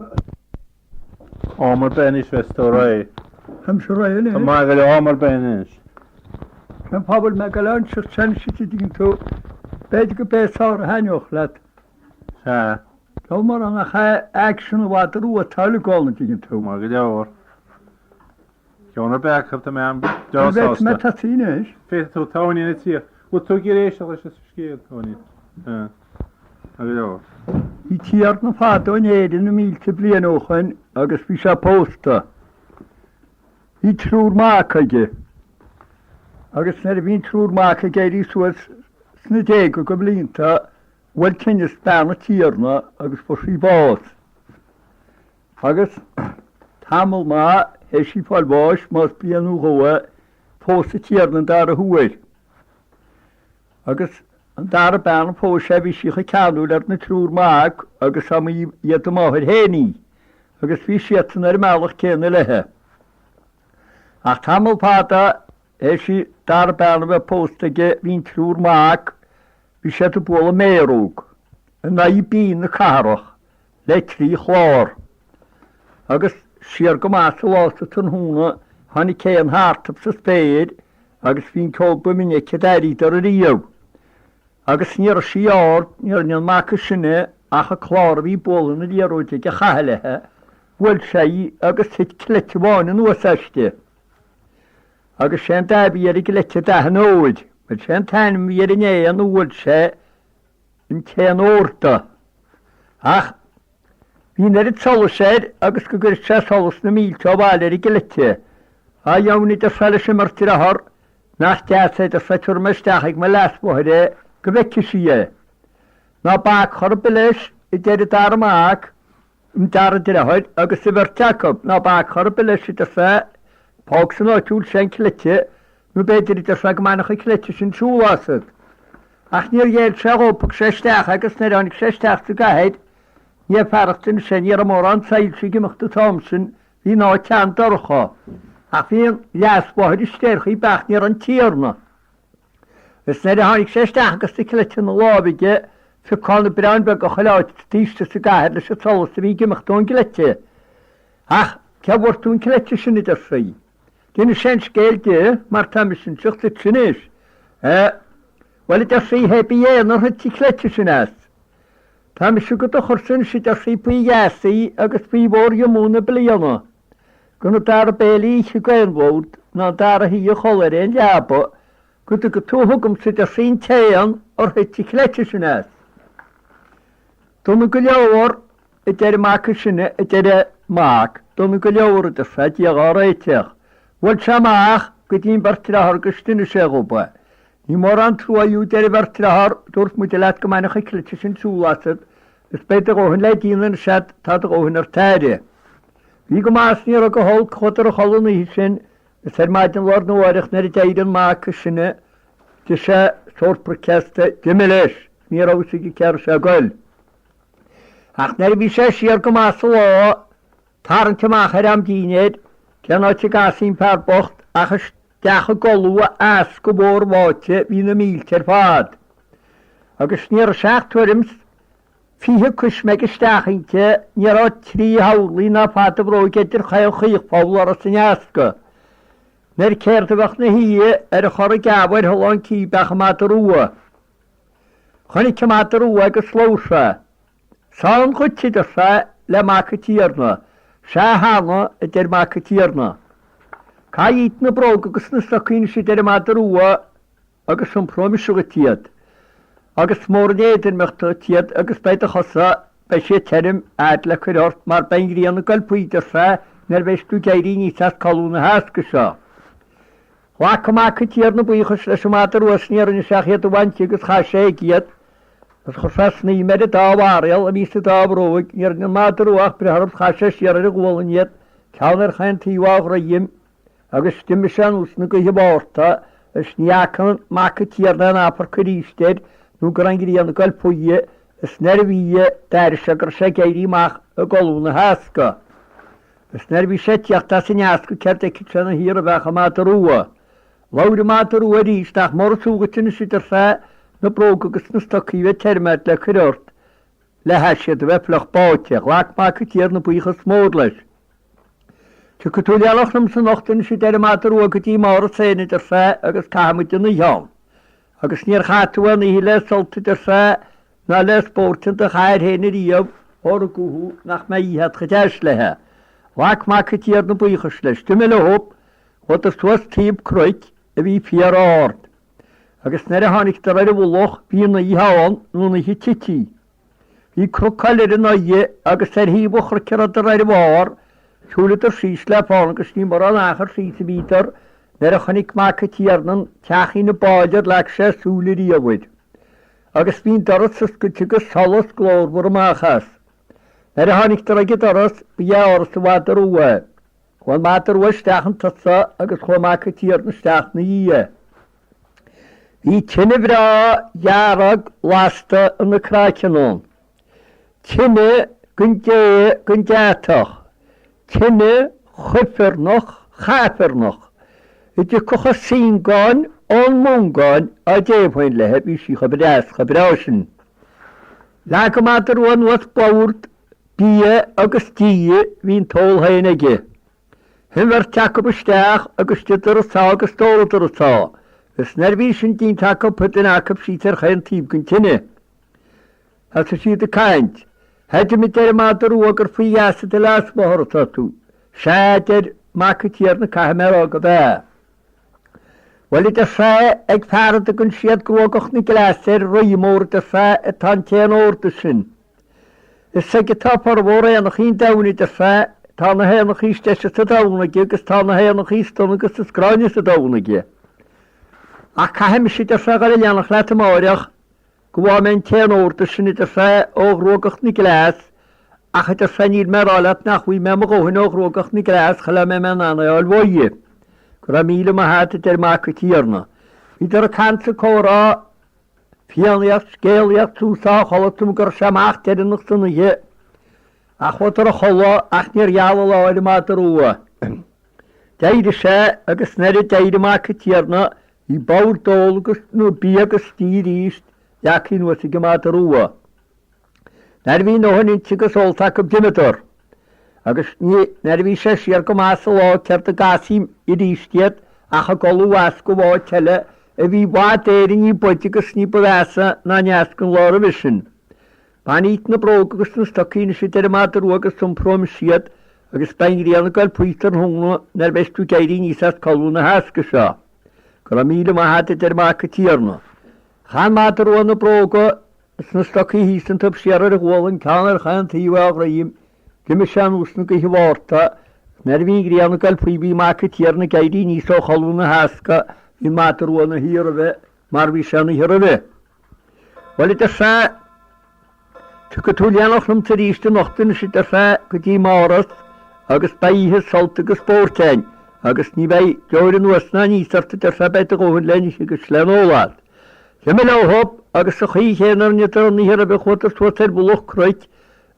Am ar bith anois bheas tú réidh. Táimse réidh anois. Tá maith go leor am ar bith anois. Cén fáth a bhfuil mé ag dul a inseacht sin anois an dtuigeann tú? B'fhéidir go b'é is fearr a thaitneodh leat. Sea. Tá mar nach é aicsean an mhadra rua atá uilig ann, an dtuigeann tú. Maith go leor. Ceann ar bith acu, tá mé an-bhreá sásta. Féadfaidh mé tosaí anois. Féadfaidh tú, Tony ina tír. Bhfuil tú ag iarraidh éisteacht leis an scéal, Tony? Maith go leor. Bhí tiarna fadó in Éirinn na mílte bliain ó shoin agus bhí sé pósta. Bhí triúr mac aige. Agus nuair a bhí an triúr mac ag éirí suas sna déaga go blianta, bhuail tinneas bean an tiarna agus fuair sí bás. Agus tamall maith théis í fáil bháis, más bliain nó dhó é, phós an tiarna an dara huair. Agus an dara bean a phós sé bhí sí chomh ceanúil ar na triúr mac agus dá mba iad a máthair féin í, agus bhí siadsan ar an mbealach céanna léithe. Ach tamall fada théis an dara bean a bheith pósta aige bhí an triúr mac, bhí siad ag bualadh méaróg in aghaidh binn na cathrach le 3 chlár. Agus siar go maith sa lá sa tráthnóna tháinig éan thartub sa spéir agus bhí an ceol ba bhinne a d'airíodar ariamh. Agus ní raibh sí ard, ní rinne an mac is sine ach an clár a bhí ag bualadh na liathróide aige a chaitheamh léithe, bhuail sé í agus thit cleite amháin anuas aisti. Agus sé an dath a bhí ar an gcleite dath an óir. Bhuel sé an t-ainm a bhí ar an éan a bhuail sé an t-éan órda. Ach bhí an oiread solais air agus go gcuirfeadh sé solas na mílte ó bhaile ar an gcleite. Á dheamhan a deir sé leis an mbeirt dearthár, nach deas é, a deir sé, tabharfaidh mé isteach ag mo leasmháthair é go bhfeicfidh sí é. Ná bac chor ar bith leis, a deir an dara mac, an dara deartháir agus an bheirt acu, ná bac chor ar bith leis, a deir sé, fág san áit a bhfuil sé an cleite, nó b'fhéidir, a deir sé, go mbainfeadh an cleite sin siúl asat. Ach níor ghéill sé dhó, thug sé isteach é agus nuair a tháinig sé isteach sa gcathair, ní fearacht anois é, ní raibh mórán soilse ag imeacht an t-am sin, bhí an áit an-dorcha. Ach bhí an leasmháthair istigh ar chaoi bith ach ní raibh an tiarna. Is nuair a tháinig sé isteach agus an cleite ina láimh aige, phioc na bráin beaga chuile áit taobh istigh sa gcathair leis an tsolas a bhí ag imeacht ón gcleite. Ach cé bhfuair tú an cleite sin, a deir sí. D'inis sé an scéal di, mar tá mise ag inseacht duitse anois. Eh, bhuel, a deir sí, hé bí éan ar thit an cleite sin as. Tá mise do do chursa anois, a deir sí, faoi gheasaí agus faoi mhór-iomú na bliana. Gan an dara béile a ithe ag aon bhord ná an dara shuí a chodladh ar aon leaba, go dtuga tú chugamsa, a deir sí, an t-éan ar thit an chleite sin as. Dona go leor, a deir an mac is sine, a deir an mac, dona go leor, a deir sé, Dia dhá réiteach. Bhuail sé amach go dtí an bheirt dearthár agus d'inis sé dhóibh é. Ní mórán trua fhiú, a deir an bheirt dearthár, dúirt muide leat go mbainfeadh an cleite sin siúl asat, is beidh do dhóthain le déanamh anois agat, tá do dhóthain ort aire. Bhí go maith is ní raibh go holc, chuadar a chodladh an oíche sin, is ar maidin lá arna mháireach nuair a d'éirigh an mac is sine, d'ith sé sórt bricfeasta, d'imigh leis, ní raibh fhios aige cé raibh sé ag goil. Ach nuair a bhí sé siar go maith sa lá, tarraingt amach ar am dínnéir, cén áit a gcasfaí an fear bocht ach isteach i gcodladh easca mhór bháite bhí na mílte ar fad. Agus ní raibh sé ach tuairim 's 20 coisméig isteach inti, ní raibh 3 horlaí ná fad a bhróige idir chaon chaochpholl a raibh san easca. Nuair céard a bheadh 'na shuí ar an chora geamha ar thulán cíbe ach an madadh rua. Chonaic an madadh rua agus labhair sé. 'S ann dhuit, a deir sé le mac an tiarna. 'Sea cheana, a deir mac an tiarna. Caith dhíot na bróga agus na stocaí anois, a deir an madadh rua, agus iompróidh mise dhuit iad, agus mór an éadroimeacht duit iad, agus beidh do chosa, beidh siad tirim a'd le cur ort, mar beidh an ghrian ag goil faoi, a deir sé, nuair a bheidhs tú ag éirí aníos as codladh na heasca seo. Ghlac mac an tiarna buíochas leis an mhadadh rua is ní rinne sé ach iad a bhaint dhe agus chaith sé aige iad, agus chuir sé snaidhm ar an dá bharréal a bhí sa dá bhróig, ní rinne an madadh rua ach breith orthu is chaith sé siar ar a ghualainn iad, ceann ar chaon taobh á dhroim. Agus d'imigh sé anuas na gaoithe Mhárta, is ní fhaca mac an tiarna aon amharc aríst air nó go raibh an ghrian ag goil faoi, is nuair a bhí, d'airigh sé go raibh sé ag éirí amach i gcodladh na heasca. Is nuair a bhí sé ag tíocht as an easca céard a fheicfeadh sé ina shuí roimhe ach an madadh rua. Labhair an madadh rua arís, Nach mór is fiú dhuit anois, a deir sé, na bróga agus na stocaí a bheith tirim a'd le cur ort. Le hais iad a bheith fliuch báite. Ghlac Mac an Tiarna buíochas mór leis. Tiocfaidh tú le leanacht liomsa anocht anois a deir an madra rua go dtí m'áras féin a deir sé agus caithfidh muid an oíche ann. Agus níor chaith tú aon oíche le sult a deir sé ná le spóirt in do chathair féin ariamh ó rugadh thú nach mbeidh oíche agat chomh deas léithe. Ghlac Mac an Tiarna buíochas leis. D'imigh leo. Chuadar suas taobh cnoic a bhí fíor ard. Agus nuair a tháinigdar ar a mhullach bhí an oíche ann nó an oíche tití. Bhí cnoc eile ar a n-aghaidh agus ar thaobh an chnoic a rabhadar ar a bharr, shiúileadar síos le fána agus ní mórán achar síos a bhíodar nuair a chonaic Mac an Tiarna an teachín ab áille ar leag sé súil ariamh air. Agus bhí an doras oscailte agus solas glórmhar amach as. Nuair a tháinigdar ag an doras, ba é áras an mhadra rua é. Chuaigh an madra rua isteach chun tosaigh agus chuaigh Mac an Tiarna isteach 'na dhiaidh. Bhí tine bhreá dhearg lasta ina craiceann ann. Tine den dé den deatach. Tine chuifearnach chaifearnach a dtiocfadh an saongán ón mBungán á dtéamh féin léi, bhí sí chomh deas chomh breá sin. Leag an madra rua anuas bord bia agus dí, bhí an t-ól féin aige. Shuigh an bheirt acu isteach agus d'itheadar a sá agus d'óladar a sá, agus nuair a bhí sin déanta acu shuigh duine acu síos ar chaon taobh den tine. Thosaigh siad ag caint. Chreidim, a deir an madra rua, gur faoi gheasa do leasmháthar atá tú. Sea, a deir Mac an Tiarna, caithfidh mé a rá gurb ea. Bhuel, a deir sé, ag fear a dtugann siad Gruagach na gCleas air, rí mór, a deir sé, atá an t-éan órda sin. Is aige atá formhór éanachaí an domhain, a deir sé, tá na héanachaí is deise sa domhan aige agus tá na héanachaí is dona agus is gráinne sa domhan aige. Ach caithfidh mise, a deir sé, a dhul ag leanacht leat amáireach go bhfaighidh mé an t-éan órda sin, a deir sé, ó Ghruagach na gCleas, ach, a deir sé, níl mé ag rá leat nach bhfaighidh mé mo dhóthain ó Ghruagach na gCleas chun le mbeidh mé in ann é a fháil uaidh. Go raibh míle maith a't, a deir Mac an Tiarna. Bhíodar ag caint is ag comhrá. Fiannaíocht, scéalaíocht, suas á chodlata go raibh sé amach deireanach san oíche. Ach chuadar a chodladh ach níor gheal an lá ar an madra rua. D'éirigh sé agus nuair a d'éirigh Mac an Tiarna bhí bord óil agus, nó bia agus dí arís leagtha anuas ag an madra rua. Nuair a bhí a ndóthain inte agus ólta acu d'imíodar. Agus ní, nuair a bhí sé siar go maith sa lá céard a gcasfaí arís iad ach ag dul ó dheas go áit eile a bhí i bhfad Éireann ní b'fhaide agus ní ba mheasa ná an eas den lá roimhe sin. Bain dhíot na bróga agus na stocaí anois a deir an madra rua agus iompróidh mise iad agus beidh an ghrian ag goil faoi tráthnóna nuair a bheas tú ag éirí aníos as codladh na heasca seo. Go raibh míle maith a't a deir Mac an Tiarna. Chaith an madra rua na bróga is na stocaí thíos iontu siar ar a ghualainn, ceann ar chaon taobh á dhroim. D'imigh sé anuas na gaoithe Mhárta. Nuair a bhí an ghrian ag goil faoi bhí Mac an Tiarna ag éirí aníos ó chodladh na heasca, bhí an madra rua ina shuí roimhe mar bhí sé an oíche roimhe. Bhuel, a deir sé, tiocfaidh tú leanacht liomsa arís anocht anois, a deir sé, go dtí m'áras agus beidh oíche sult agus spóirt againn agus ní bheidh deoir anuas ná aníos ort, a deir sé, beidh do dhóthain le n-ithe agus le n-ól agat. D'imigh leo agus sa chaoi chéanna a rinneadar an oíche roimhe chuadar suas ar mhullach cnoic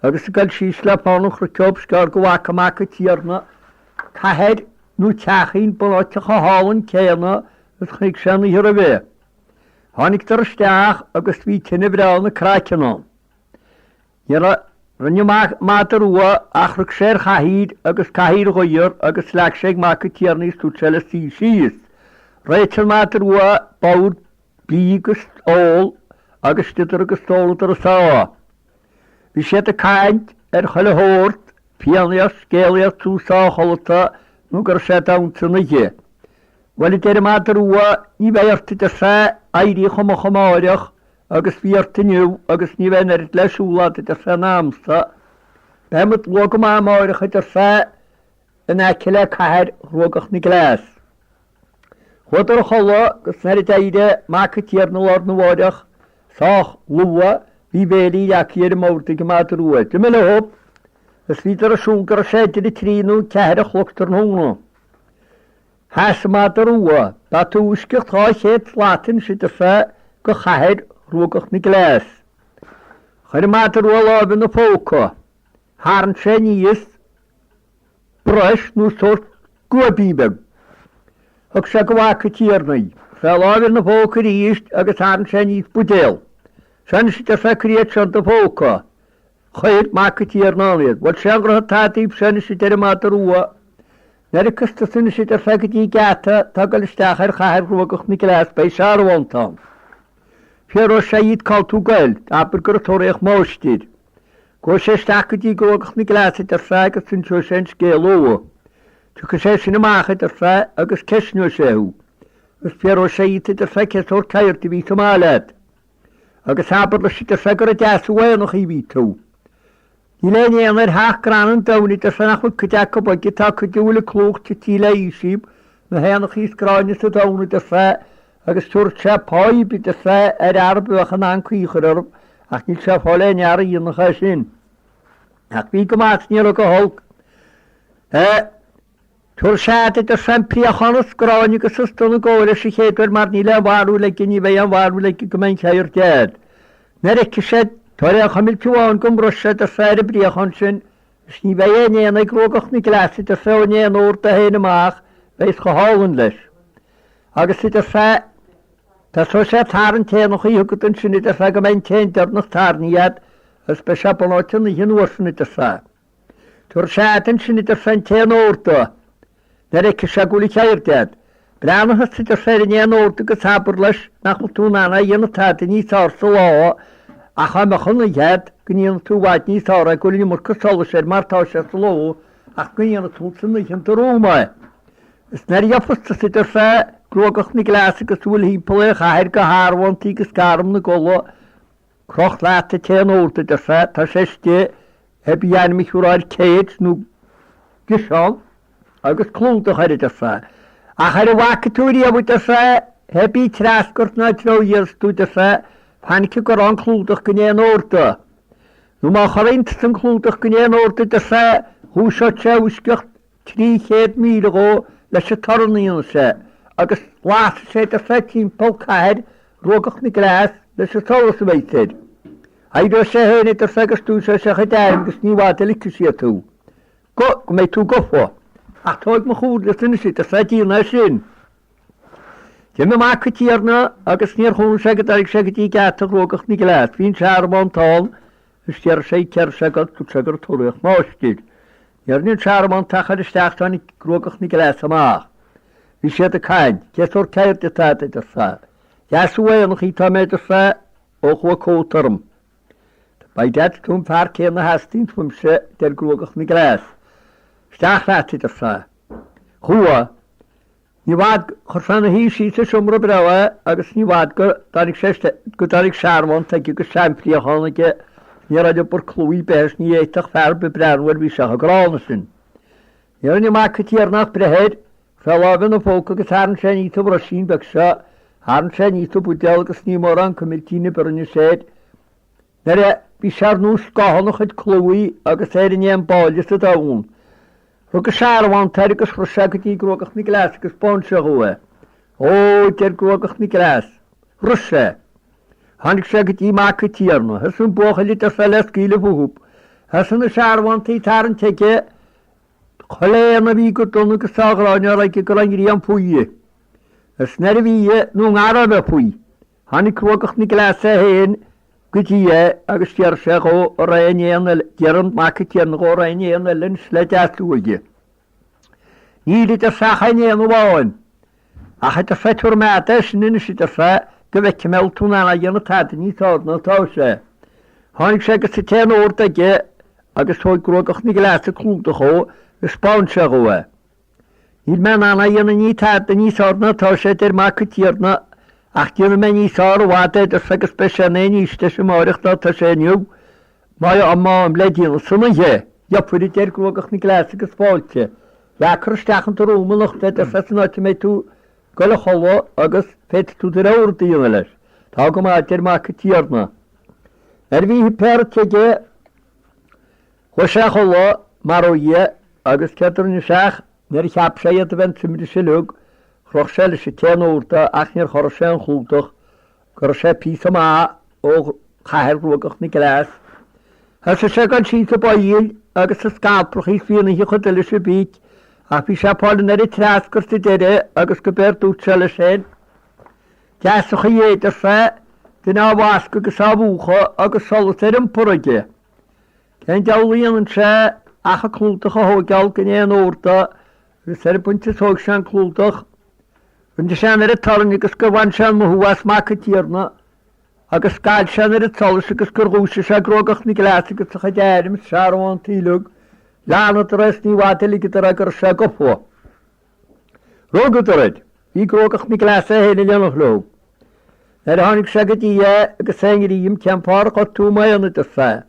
agus ag goil síos le fána an chnoic dóibh is gearr go bhfaca Mac an Tiarna cathair nó teachín bunáite chomh hálainn céanna is chonaic sé an oíche roimhe. Tháinigdar isteach agus bhí tine bhreá ina craiceann ann. Ní rinne an madra rua ach rug sé ar chathaoir agus cathaoir ghaor agus leag sé ag Mac an Tiarna í is dúirt sé leis suí síos. Réitigh an madra rua bord bídh agus óil agus d'itheadar agus d'óladar a sáith. Bhí siad ag caint ar chuile shórt, fiannaíocht, scéalaíocht suas á chodlata nó go raibh sé domhain san oíche. Bhuel, a deir an madra rua, ní bheidh ort, a deir sé, éirí chomh moch amáireach agus bhí ort inniu agus ní bheidh an oiread le siúl agat, a deir sé, ná a'msa. Beidh muid luath go maith amáireach, a deir sé, in aice le cathair Ghruagach na gCleas. Chuadar a chodladh agus nuair a d'éirigh Mac an Tiarna lá arna mháireach sách luath bhí béilí leagtha ar an mbord ag an madra rua. D'imigh leo agus bhíodar ag siúl go raibh sé idir a trí nó a ceathair a chlog tráthnóna. Sheas an madra rua. Tá tuaisceart 200 slat anois, a deir sé, go chathair Ghruagach na gCleas. Chuir an madra rua a láimh ina phóca. Tharraing sé aníos brush nó sórt scuaibín beag. Thug sé go Mhac an Tiarna í. Chuir sé a láimh ina phóca arís agus tharraing sé aníos buidéal. Seo anois, a deir sé, cuir iad seo in do phóca. Chuir Mac an Tiarna ann iad. Bhuel, sé an ghnótha atá daoibhse anois a deir an madadh rua. Nuair a thiocfas tusa anois a deir sé go dtí geata atá ag dul isteach ar chathair Ghruagach na nGleas beidh searbhónta ann. Fiafróidh sé dhíot cá bhfuil tú ag goil, abair gur ag tóraíocht máistir. Gabhfaidh sé isteach go dtí Gruagach na nGleas a deir sé agus inseoidh sé an scéal dhó. Tiocfaidh sé sin amach a deir sé agus ceistneoidh sé thú. Agus fiafróidh sé dhíot a deir sé cé sórt ceirde a bhí sa mbaile a'd. Agus abair leis a deir sé gur ag deasú éanachaí a bhí tú. Níl aon éan ar theach crann an domhain a deir sé nach bhfuil cuid acu aige, tá cuid a bhfuil a clúmh tite le haois díobh, na héanachaí is gráinne sa domhan a deir sé, agus tabharfaidh sé páí a deir sé ar fhear a bheadh in ann caoi a chur orthu, ach níl sé ag fáil aon fhear a dhéanfadh é sin. Ach bhí go maith is ní raibh go holc. Tabharfaidh sé a'd, a deir sé, an préachán is gráinne agus is dona dhó leis an chéad uair mar níl aon bharúil aige, ní bheidh aon bharúil aige go mbeidh an cheird a'd. Nuair a fheicfidh sé, tabhair aon chuimilt amháin den bhruis, a deir sé, ar an bpréachán sin, is ní bheidh aon éan ag Gruagach na gCleas, a deir sé, ón éan órda féin amach, bheidh chomh hálainn leis. Agus, a deir sé, tosóidh sé ag tarraingt éanachaí chugat ansin, a deir sé, go mbeidh an t-éan deireanach tarraingthe a'd, agus beidh sé bunáite an oíche an uair sin, a deir sé. Tabharfaidh sé a'd ansin a deir sé an t-éan órda nuair a fheicfidh sé go bhfuil an cheird a'd. Breathnaigh thusa a deir sé ar an éan órda agus abair leis nach bhfuil tú in ann é a dhéanamh tada níos fearr sa lá ach dá mbeadh an oíche a'd go ndéanfadh tú i bhfad níos fearr é go bhfuil an iomarca solais air mar tá sé sa ló ach go ndéanfadh tú san oíche an druma é. Is nuair a gheofas tusa a deir sé Gruagach na gCleas agus a bhfuil thimpeall ar an chathair de shearbhóntaí agus d'arm na gColla Croch leat an t-éan órda, a deir sé, tá sé istigh, pé bí ainm a thiúrfá air cage nó ciseán agus clúdach air, a deir sé. Ach ar a bhfaca tú riamh, a deir sé, pé bí treascairt ná treo a iarras tú, a deir sé, fainic ag cur an clúdach den éan órda. Nó má chorraíonn tusa an clúdach den éan órda, a deir sé, dhúiseoidh sé i bhfoisceacht 300,000 dhó leis an torann a dhéanfaidh sé, agus lasfaidh sé a deir sé timpeall cathair Ghruagach na gCleas leis an solas a bheidh air. Éireoidh sé féin a deir sé agus dúiseoidh sé a chuid airm agus ní i bhfad a ligfidh siad thú. Go, go mbeidh tú gofa. Ach tóig mo chomhairle-sa anois a deir sé déan é sin. D'imigh mac an tiarna agus níor chúnamh sé go dtáinig sé go dtí geata Ghruagach na gCleas. Bhí an searbhónta ann is d'fhiafraigh sé cé raibh sé ag dul, dúirt sé gur ag tóraíocht máistir. Ní rinne an searbhónta ach cur isteach tháinig Gruagach na gCleas amach. Bhí siad ag caint. Cé sórt ceirde atá a'd, a deir sé. Deasú éanachaí atá mé, a deir sé, ó chuaigh cóta orm. By dad, tú an fear céanna a theastaíonns uaimse, a deir Gruagach na gCleas. Isteach leat, a deir sé. Chuaigh. Ní i bhfad, chuir sé ina shuí síos i seomra breá é agus ní i bhfad go dtáinig sé go dtáinig searbhónta aige agus seanphréachán aige, ní raibh liobar clúmh ar bith air is ní fhéadfadh fear ar bith breathnú air bhí sé chomh gránna sin. Ní rinne mac an tiarna ach breith air, chuir sé a láimh ina phóca agus tharraing sé aníos an bhruisín beag seo, tharraing sé aníos an buidéal agus ní mórán cuimiltín ar bith a rinne sé air. Nuair a bhí sé ar nós scáthán a chuid clúmhaigh agus é ar an éan b'áille sa domhan. Rug an searbhónta air agus rith sé go dtí Gruagach na gCleas agus 'speáin sé dhó é. Ó, deir Gruagach na gCleas. Rith sé. Tháinig sé go dtí mac an tiarna. Thosaigh an buachaill a deir sé le scaoileadh fúthu. Thosaigh na searbhóntaí ag tarraingt aige chuile éan a bhí go dona agus dá ghráinne aige go raibh an ghrian faoi. Is nuair a bhí nó ngar a bheith faoi. Tháinig Gruagach na gCleas é féin go dtí é agus d'iarr sé dhó an raibh aon éan eile, d'iarr an mac an tiarna dhó an raibh aon éan eile anois le deasú aige. Níl, a deir sé, ach aon éan amháin. Ach, a deir sé, tabharfaidh mé a'd é sin anois, a deir sé, go bhfeicfidh mé an bhfuil tú in ann a dhéanamh tada níos fearr ná atá sé. Tháinig sé agus an t-éan órda aige agus thóig Gruagach na gCleas an clúdach dhó agus 'speáin sé dhó é. Níl mé in ann a dhéanamh ní tada níos fearr ná atá sé, a deir mac an tiarna, ach déanfaidh mé níos fearr i bhfad é, a deir sé, agus beidh sé in aon ísle leis amáireach ná atá sé inniu, má fhaighim le déanamh san oíche é. Gheobhair, a deir Gruagach na gCleas agus fáilte. Ea, cuir isteach in do rúm anocht é, a deir sé, san áit a mbeidh tú ag dul a chodladh agus féadfaidh tú do rogha rud a dhéanamh leis. Tá go maith, a deir mac an tiarna. Nuair a bhí a shuipéar ite aige, Chuaigh sé a chodladh, mairg ó Dhia, agus céard a rinne sé ach, nuair a cheap sé iad a bheith an tsuimris uileag, chroch sé leis an t-éan órda ach níor chorraigh sé an clúdach, go raibh sé píosa maith ó chathair Ghruagach na gCleas. Thosaigh sé ag dul síos na bpoill agus na scalprachaí is bhí ina chuid eile sa bpíc, ach bhí sé ag fáil an oiread treascairt sa deireadh agus go b'éard dúirt sé leis féin, Deas an chaoi é, a deir sé, duine á bhascadh agus á mhúchadh agus solas ar iompar aige. Cén diabhal a dhéanann sé ach an clúdach a thóigeáil den éan órda agus ar an bpointe is thóig sé an clúdach, rinne sé an oiread torainn agus gur bhain sé an mothú as Mac an Tiarna agus scaoil sé an oiread solais agus gur dhúisigh sé Gruagach na Gleas agus a chuid airm is searbhóntaí uilig, leanadar é is ní bhfada a ligeadar é go raibh sé gofa. Rugadar air. Bhí Gruagach na Gleas é féin in éineacht leo. Nuair a tháinig sé go dtí é agus é i ngreim, cén fáth ar ghoid tú m'éan, a deir sé.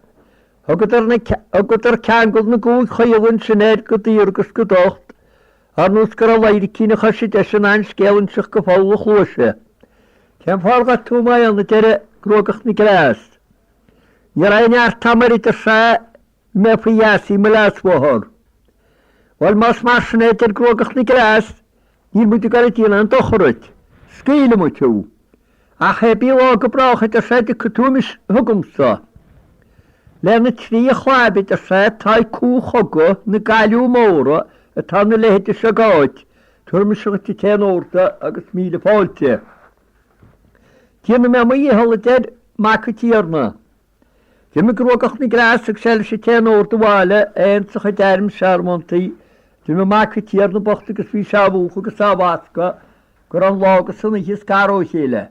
Thugadar na, thugadar ceangal na gcúig chaol ansin air go daor agus go docht, ar nós go raibh laidhricín a choise deise in ann scéal a inseacht go poll a chluaise. Cén fáth ar ghoid tú m'éan, a deir Gruagach na Gleas. Ní raibh aon neart a'm air, a deir sé, Bhí mé faoi gheasaí mo leasmháthar. Bhuel, más mar sin é, a deir Gruagach na Gleas, níl muid ag goil ag déanamh aon dochar dhuit. Scaoilfidh muid thú. Ach hé bí lá go brách, a deir sé, a dtiocfaidh tú anois chugamsa. Lena trí chlaib, a deir sé, atá ag cú chogadh na gCailliú Móra atá ina leithide seo d'áit, tabharfaidh mise dhuit an t-éan órda agus míle fáilte. Déanfaidh mé mo dhícheall, a deir Mac an Tiarna. D'imigh Gruagach na Gleas agus é leis an t-éan órda abhaile, é féin is a chuid airm searbhóntaí. D'imigh Mac an Tiarna bocht agus bhí sé á mhúchadh agus á bhascadh go raibh an lá agus an oíche scartha ó chéile.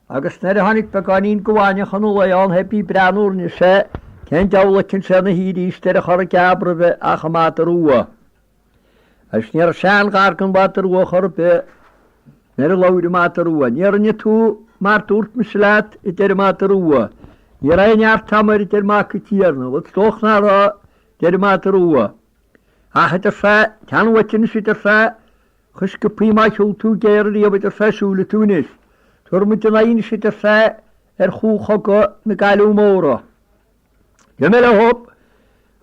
Agus nuair a tháinig beagáinín de bhainne chun an lae ann hé bí breathnú a rinne sé, cén diabhal a fheiceann sé ina shuí arís ar an chorra geab roimhe ach an madadh rua. Agus ní raibh sé an-ghar don mhadadh rua chor ar bith nuair a labhair an madadh rua. Ní rinne tú mar dúirt mise leat, a deir an madadh rua. Ní raibh aon neart a'm air, a deir Mac an Tiarna. Bhuel, is dócha nach raibh, a deir an madadh rua. Ach, a deir sé, teann uait anois, a deir sé, chomh sciobthaí má shiúil tú géar ariamh, a deir sé, siúlfaidh tú anois. Tabharfaidh muid an aghaidh anois, a deir sé, ar chú chogadh na gCailliú Móra. D'imigh leo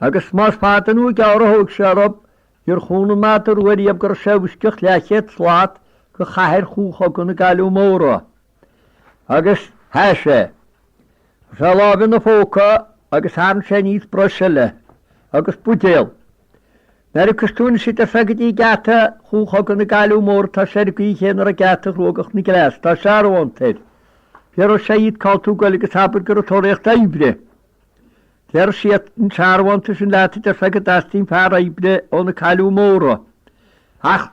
agus más fada nó gearr a thóg sé orthu, níor chúnamh an madadh rua riamh go raibh sé i bhfoisceacht leathchéad slat go chathair chú chogadh na gCailliú Móra. Agus tha sé. Chuir sé a lámh ina phóca agus tharraing sé aníos bruis eile agus buidéal. Nuair a thiocfas tú anois a deir sé go dtí geata chú chogadh na gCailliú Móra tá sé ar an gcaoi chéanna a raibh geata Ghruagach na Gleas, tá searbhónta air. Fiafróidh sé dhíot cá bhfuil tú ag goil agus abair gur ag tóraíocht oibre. Déarfaidh siad an searbhónta sin leat a deir sé go dteastaíonn fear oibre ó na Cailliú Móra. Ach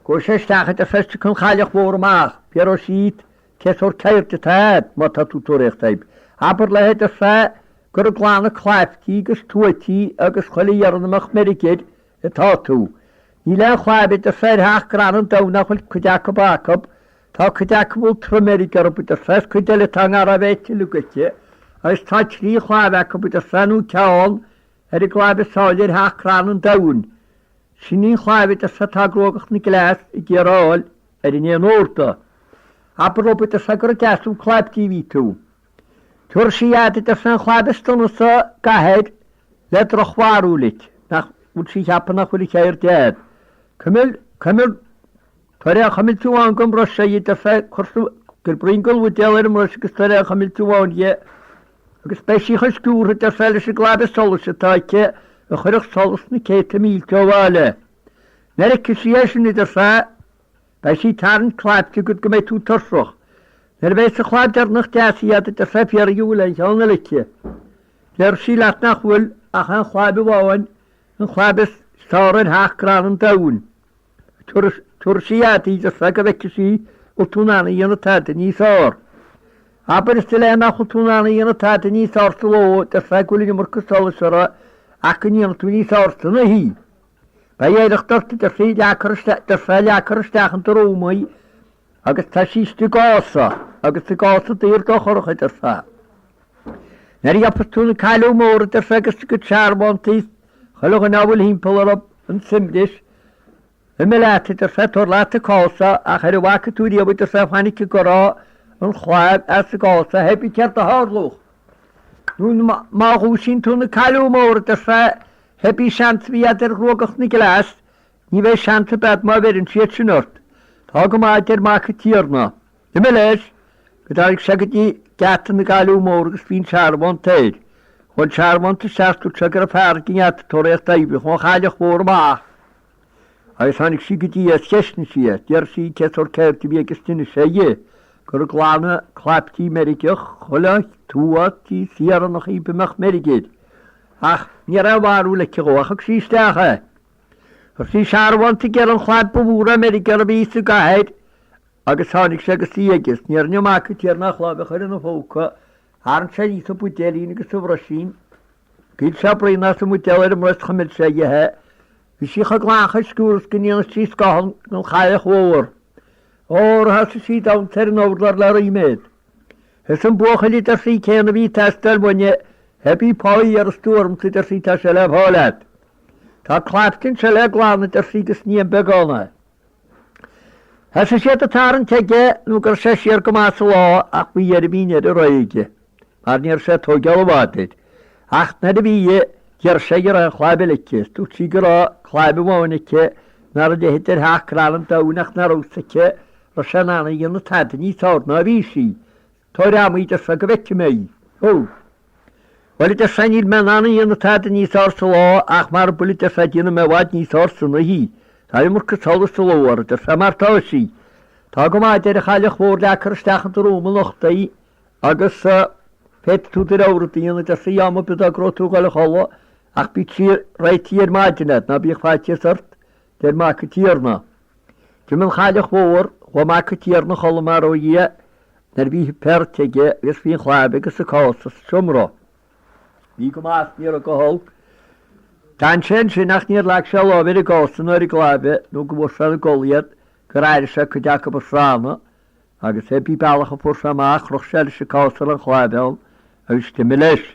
gabhfaidh sé isteach a deir sé is tiocfaidh an chailleach mhór amach, fiafróidh sí dhíot cé sórt ceird atá a'd má tá tú ag tóraíocht oibre. Abair léi a deir sé gur ag glanadh claibhtí agus tuaití agus chuile iarann a mbeadh meirg air atá tú. Níl aon chlaib a deir sé ar theach crann an domhain nach bhfuil cuid acu acu. Tá cuid acu a bhfuil troimfheirg orthu, a deir sé, is cuid eile atá i ngar a bheith tuileagaithe, agus tá trí chlaib acu, a deir sé, nó ceann ar an gclaib is áille ar theach crann an domhain. Sin í an chlaib, a deir sé, atá Gruagach na Gleas ag iarraidh a fháil ar an éan órda. Abair leo, a deir sé, gur ag deasú claibtí a bhí tú. Tabharfaidh sí fhad, a deir sé, an chlaib is dona sa gcathair le drochbharúil duit, nach bhfuil sí a cheapadh nach bhfuil an cheird a'd. Cuimil, cuimil, tabhair aon chuimilt amháin den mbruis di, a deir sé, cuir sa, cuir braon den bhuidéal ar an mbruis agus tabhair aon chuimilt amháin di agus beidh sí chomh sciúrtha, a deir sé, leis an gclaib solais atá aici a chuirfeadh solas na céadta mílte ó bhaile. Nuair a fheicfidh sí é sin, a deir sé, Beidh sí ag tarraingt claibhte agat go mbeidh tú tuirseach. Nuair a bheas an chlaib deireanach deasaithe agat, a deir sé, fiafraigh dhe an bhfuil aon cheann eile aici. Déarfaidh sí leat nach bhfuil ach aon chlaib amháin, an chlaib is fearr ar theach crann an domhain. Tabharfaidh sí fhad í, a deir sé, go bhfeicfidh sí bhfuil tú in ann a dhéanamh tada níos fearr. Abair is léi nach bhfuil tú in ann a dhéanamh tada níos fearr sa ló, a deir sé, go bhfuil an iomarca solais uirthi ach go ndéanfaidh tú níos fearr san oíche. Beidh oidhreacht ort, a deir sí, deir sé, leagfar isteach in do rúma í agus tá sí istigh i gcása, agus i gcása daor dochrach, a deir sé. Nuair a gheofas tú na Cailliú Móra, a deir sé, agus a gcuid searbhóntaí 's chuile dhuine á bhfuil thimpeall orthu in suaimhneas, imigh leat, a deir sé, tabhair leat an cása, ach ar a bhfaca tú riamh, a deir sé, fainic ag gurá an chlaib as an gcása, hé bí céard a tharlódh. Nó má dhúisíonn tú na Cailliú Móra, a deir sé, Hé bí seans a bhí a'd ar Ghruagach na Gleas, ní bheidh seans ar bith a'd má bheireann siad sin ort. Tá go maith, a deir Mac an Tiarna. D'imigh leis go dtáinig sé go dtí geata na gCailliú Mór agus bhí an searbhónta air. Chuaigh an searbhónta isteach dúirt sé go raibh fear ag an ngeata ag tóraíocht oibre. Chuaigh an chailleach mhór amach agus tháinig sí go dtí é is cheistnigh sí é. D'fhiafraigh sí cé sórt ceird a bhí aige is d'inis sé dhi. Gur glanadh claibtí meirgeach chuile tuath tí saoránachaí ba mbeadh meirg air. Ach ní raibh aon bharúil aici dhó ach thug sí isteach é. Chuir sí searbhónta ag iarraidh an chlaib ba mhó raibh meirg air a bhí sa gcathair agus tháinig sé agus í aige is ní rinne Mac an Tiarna ach láimh a chur ina phóca, tharraing sé aníos an buidéilín agus an bhruisín, Scaoil sé braon as an mbuidéal ar an mbruis chuimil sé dhe é. Bhí sí chomh glan chomh sciúr is go ndéanfadh sí scáthán den chailleach mhór. Óra thosaigh sí ag damhsa ar an urlár le ríméad. Is an buachaill a deir sí céanna a bhí ag teastáil uainne, hé bí fáth a iarras tú ormsa a deir sí tá sé le fáil agat. Tá claibhte anseo le glanadh a deir sí agus ní aon beagán é. Thosaigh siad ag tarraingt aige nó go raibh sé siar go maith sa lá ach faoi dheireadh bhí an oiread réidh aige mar ní raibh sé ag tóigeáil i bhfad air. Ach nuair a bhí, d'iarr sé an raibh aon chlaib eile aici is dúirt sí go raibh claib amháin aici nach raibh a leithéid ar theach crann an domhain ach nach raibh fhios aici raibh sé in ann a dhéanamh tada níos fearr ná a bhí sí. Tabhair a'm í, a deir sé, go bhfeicfidh mé í. Ó. Bhuel, a deir sé, níl mé in ann a dhéanamh tada níos fhearr sa lá ach mara bhfuil, a deir sé, déanfaidh mé i bhfad níos fearr san oíche í. Tá iomarca solais sa ló uirthi, a deir sé, mar tá sí. Tá go maith, a deir an chailleach mhór, leagfar isteach in do rúm anocht í agus féadfaidh tú do rogha rud a dhéanamh, a deir sí, am ar bith dá go raibh tú ag dul a chodladh ach bíodh sí réitithe ar maidin agat, ná bíodh faitíos ort, deir Mac an Tiarna. D'imigh an chailleach mhór, chuaigh Mac an Tiarna a chodladh mar ó Dhia nuair a bhí a shuipéar ite aige agus bhí an chlaib agus an cása sa seomra. Bhí go maith is ní raibh go holc. D'fhan sé ansin ach níor leag sé lámh ar an gcása ná ar an gclaib nó go bhfuair sé ina gcodladh iad gur airigh sé cuid acu ag srannadh agus hé bí bealach a fuair sé amach chroch sé leis an cása a raibh an chlaib ann agus d'imigh leis.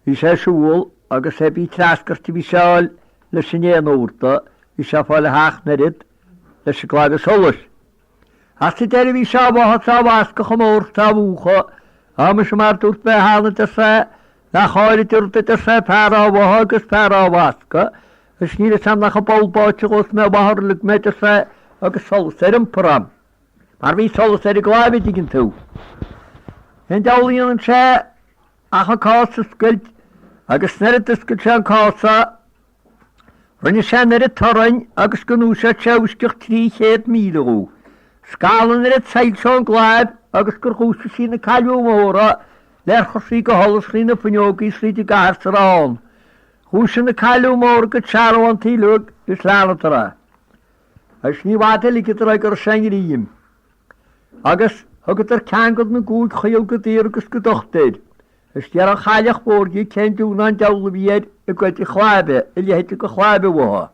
Bhí sé ag siúl agus hé bí treascairt a bhí sé a fháil leis an éan úr do, bhí sé ag fáil a sheacht n-oiread leis an gclaibh solais. Ach sa deireadh bhí sé á bháthadh 's á bhascadh chomh mór 's á mhúchadh, á muise mar dúirt mé cheana, a deir sé, nach áirid an rud a deir sé fear á bháthadh agus fear á bhascadh, agus níl fhios a'm nach an poll báite a ghabhfas mé a mháthair a lig mé, a deir sé, agus solas ar iompar a'm. Mar bhí solas ar an gclaibh, a dtuigeann tú. Cén diabhal a dhéanann sé ach an cás a oscailt agus nuair a d'oscail sé an cás rinne sé an oiread torainn agus go ndúiseodh sé uisceach 300,000 dhó. Scalladh an oiread soilse ón gclaib agus gur dhúisigh sí na cailliú móra le ar chuir sí de sholas thrí na fuinneogaí thríd an gcathair sa raibh ann. Dhúisigh na cailliú móra a gcuid searbhóntaí uilig agus leanadar é. Agus ní bhfada a ligeadar é go raibh sé i ngreim. Agus thugadar ceangal na gcúig chaol go daor agus go docht air. Agus d'iarr an chailleach mhór dhi cén diúnán diabhal a bhí air ag goid an chlaibe, a leithéid de chlaibe uathu.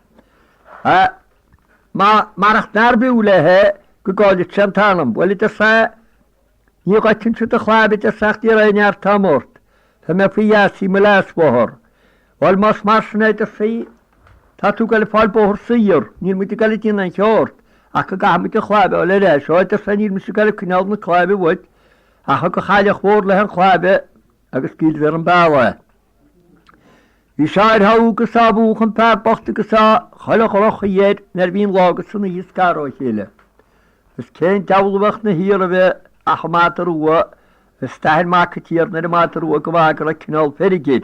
Marach nár bhfiú léi é go gcaillfeadh sé an t-anam. Bhuel, a deir sé, Ní ghoidfinnse do chlaib, a deir sé, ach ní raibh aon neart a'm ort. Tá mé faoi gheasaí mo leasmháthar. Bhuel, más mar sin é, a deir sí, tá tú ag goil ag fáil bóthar saor, níl muid ag goil ag déanamh aon cheo ort, ach go gcaithfidh muid an chlaib a fháil ar ais. Ó, a deir sé, níl mise ag goil ag coinneáil na claibe uait. Ach thug an chailleach mhór léi an chlaib agus scaoileadar ar an bealach é. Bhí sé á rogha agus á mhúchadh an fear bocht agus á chuile dhroch-chaoi air nuair a bhí an lá agus an oíche scartha ó chéile. Is cén diabhal a bheadh 'na shuí roimhe ach an madra rua is d'aithin Mac an Tiarna ar an madra rua go maith go raibh cineál feirge air.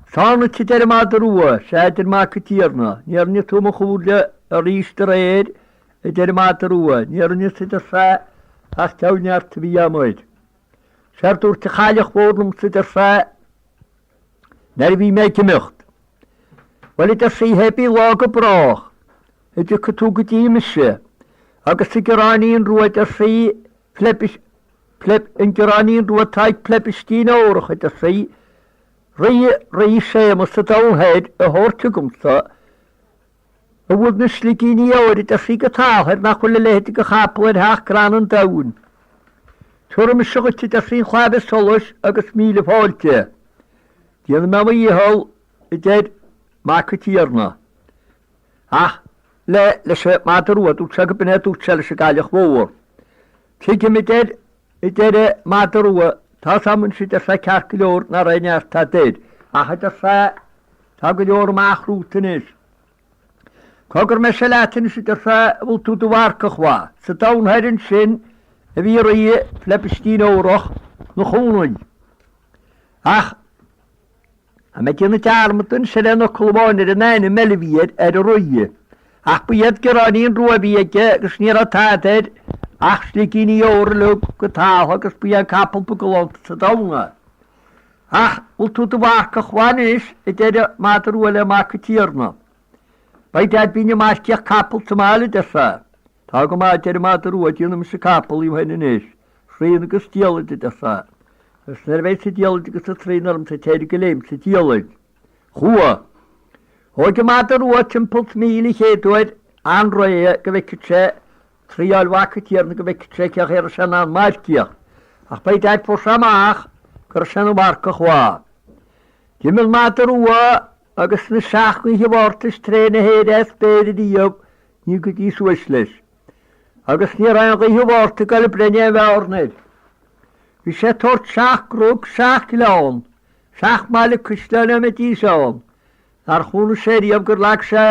'Sán dhuit, a deir an madra rua, 'sea, a deir Mac an Tiarna, ní rinne tú mo chomhairle arís aréir, a deir an madra rua, ní rinneas, a deir sé, ach diabhal neart a bhí a'm air. Séard dúirt an chailleach mhór liomsa, a deir sé, nuair a bhí mé ag imeacht. Bhuel, a deir sí, hé bí lá go brách, a dtiocfaidh tú go dtí mise, agus an gearáinín rua, a deir sí, pleibis, pleib, an gearáinín rua atá ag Pleibistín Órach, a deir sí, rí, rí Séamus sa Domhan Thoir a thabhairt chugamsa, A bhfuil na sligíní óir, a deir sí go tadhall air, nach bhfuil a leithéid de chapall ar theach crann an domhain. Tabharfaidh mise dhuit, a deir sí, an chlaimhe solais agus míle fáilte. Déanfaidh mé mo dhícheall, a deir Mac an Tiarna. Ach le leis an madra rua, dúirt sé go b'in é a dúirt sé leis an gcailleach mhór. Tuigim, a deir, a deir an madra rua, tá's a'm anois, a deir sé, ceart go leor, nach raibh neart tada air. Ach, a deir sé, tá go leor amach romhat anois. Cogar mise leat anois, a deir sé, an bhfuil tú do mharcach mhaith. Sa domhan thoir ansin a bhí rí Phleibistín Órach 'na chónaí. Ach tá mé ag déanamh dearmad anois ar aon fhocal amháin ar an ainm eile a bhí air, ar an rí. Ach ba iad Gearáinín Rua a bhí aige agus ní raibh tada air. Ach sligíní óir uilig go talamh agus ba é an capall ba galánta sa domhan é. Ach bhfuil tú do mharcach mhaith anois, a deir an madra rua le Mac an Tiarna. By dad bínn ag marcaíocht capall sa mbaile, a deir sé. Tá go maith, a deir an madra rua, déanfaidh mise capall dhíom féin anois. Sraon agus diallaid, a deir sé. Agus nuair a bheidh sa diallaid agus an sraon ormsa téir go léim sa diallaid. Chuaigh. Thóig an madra rua timpeall 's míle chéad uair an-réidh go bhfeicfeadh sé triáil Mhac an Tiarna go bhfeicfeadh sé cén chaoi a raibh sé in ann marcaíocht. Ach by dad fuair sé amach go raibh sé ina mharcach mhaith. D'imigh an madra rua agus na seacht ngaoithe Mhárta is tréine a shéid as spéir ariamh ní go dtí suas leis. Agus ní raibh aon ghaoth Mhárta ag dul ag breith aon bhearna air. Bhí sé ag tabhairt seacht gcnoc, seacht ngleann, seacht mbaile caisleáin dá mbeidís ann, nár chuala sé riamh gur leag sé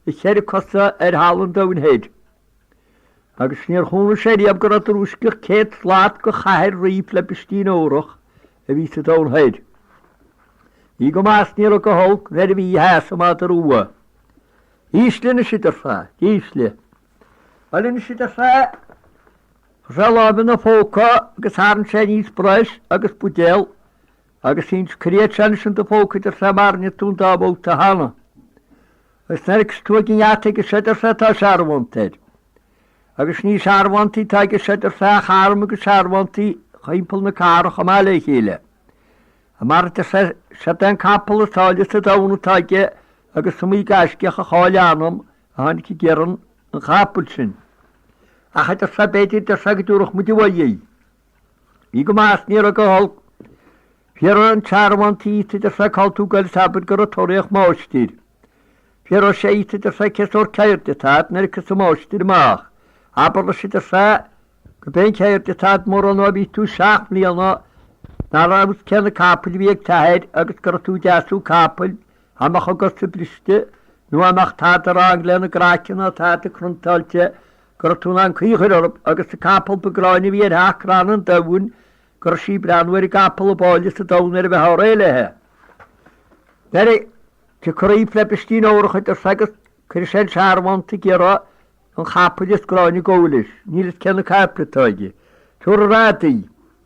a cheithre cosa ar thalamh an domhain thoir. Agus níor chuala sé riamh go raibh drúisceadh 100 slat go chathair rí Phleibistín Órach a bhí sa domhan thoir. Bhí go maith is ní raibh go holc nuair a bhí sheas an madra rua. Ísligh anois a deir sé, ísligh. Bhuel anois a deir sé, chuir sé a láimh ina phóca agus tharraing sé aníos breis agus buidéal agus shín cuir iad seo anois in do phóca a deir sé mar a rinne tú an dá bhabhta cheana. Agus nuair a fheicfeas tú ag an ngeata aige seo a deir sé tá searbhónta air. Agus ní searbhóntaí atá aige seo a deir sé ach arm agus searbhóntaí thimpeall na cathrach chomh maith le chéile. Mar a deir sé, siod é an capall is áille sa domhan atá aige agus is iomaí gaiscíoch a chaill a anam a tháinig ag iarraidh an chapaill sin. Ach a deir sé, b'fhéidir, deir sé, go dtabharfadh muid uaidh í. Bhí go maith is ní raibh go holc. Fiafróidh an searbhónta dhíot, a deir sé, cá bhfuil tú ag goil is abair gur ag tóraíocht máistir. Fiafróidh sé dhíot, a deir sé, cé sórt ceirde atá agat nuair a thiocfas an máistir amach. Abair leis, a deir sé, Gurb é an cheird atá agat mórán ó bhí tú seacht mbliana ná raibh fhios cé na capaill a bhí ag t'athair agus go raibh tú ag deasú capaill, dá mbeadh a gcosa briste nó dá mbeadh tada wrong lena gcraiceann ná tada cruntáilte go raibh tú in ann caoi a chur orthu agus an capall ba gráinne a bhí ar sheacht gcrann an domhain go raibh sí ag breathnú ar an gcapall ab áille sa domhan nuair a bheifeá réidh léi. Nuair a thiocfaidh Rí Phleibistín Órach a deir sé agus cuirfidh sé an searbhónta ag iarraidh an chapaill is gráinne a gabh leis. Níl fhios cé na caiple atá aige. Tabhair ar fhad í.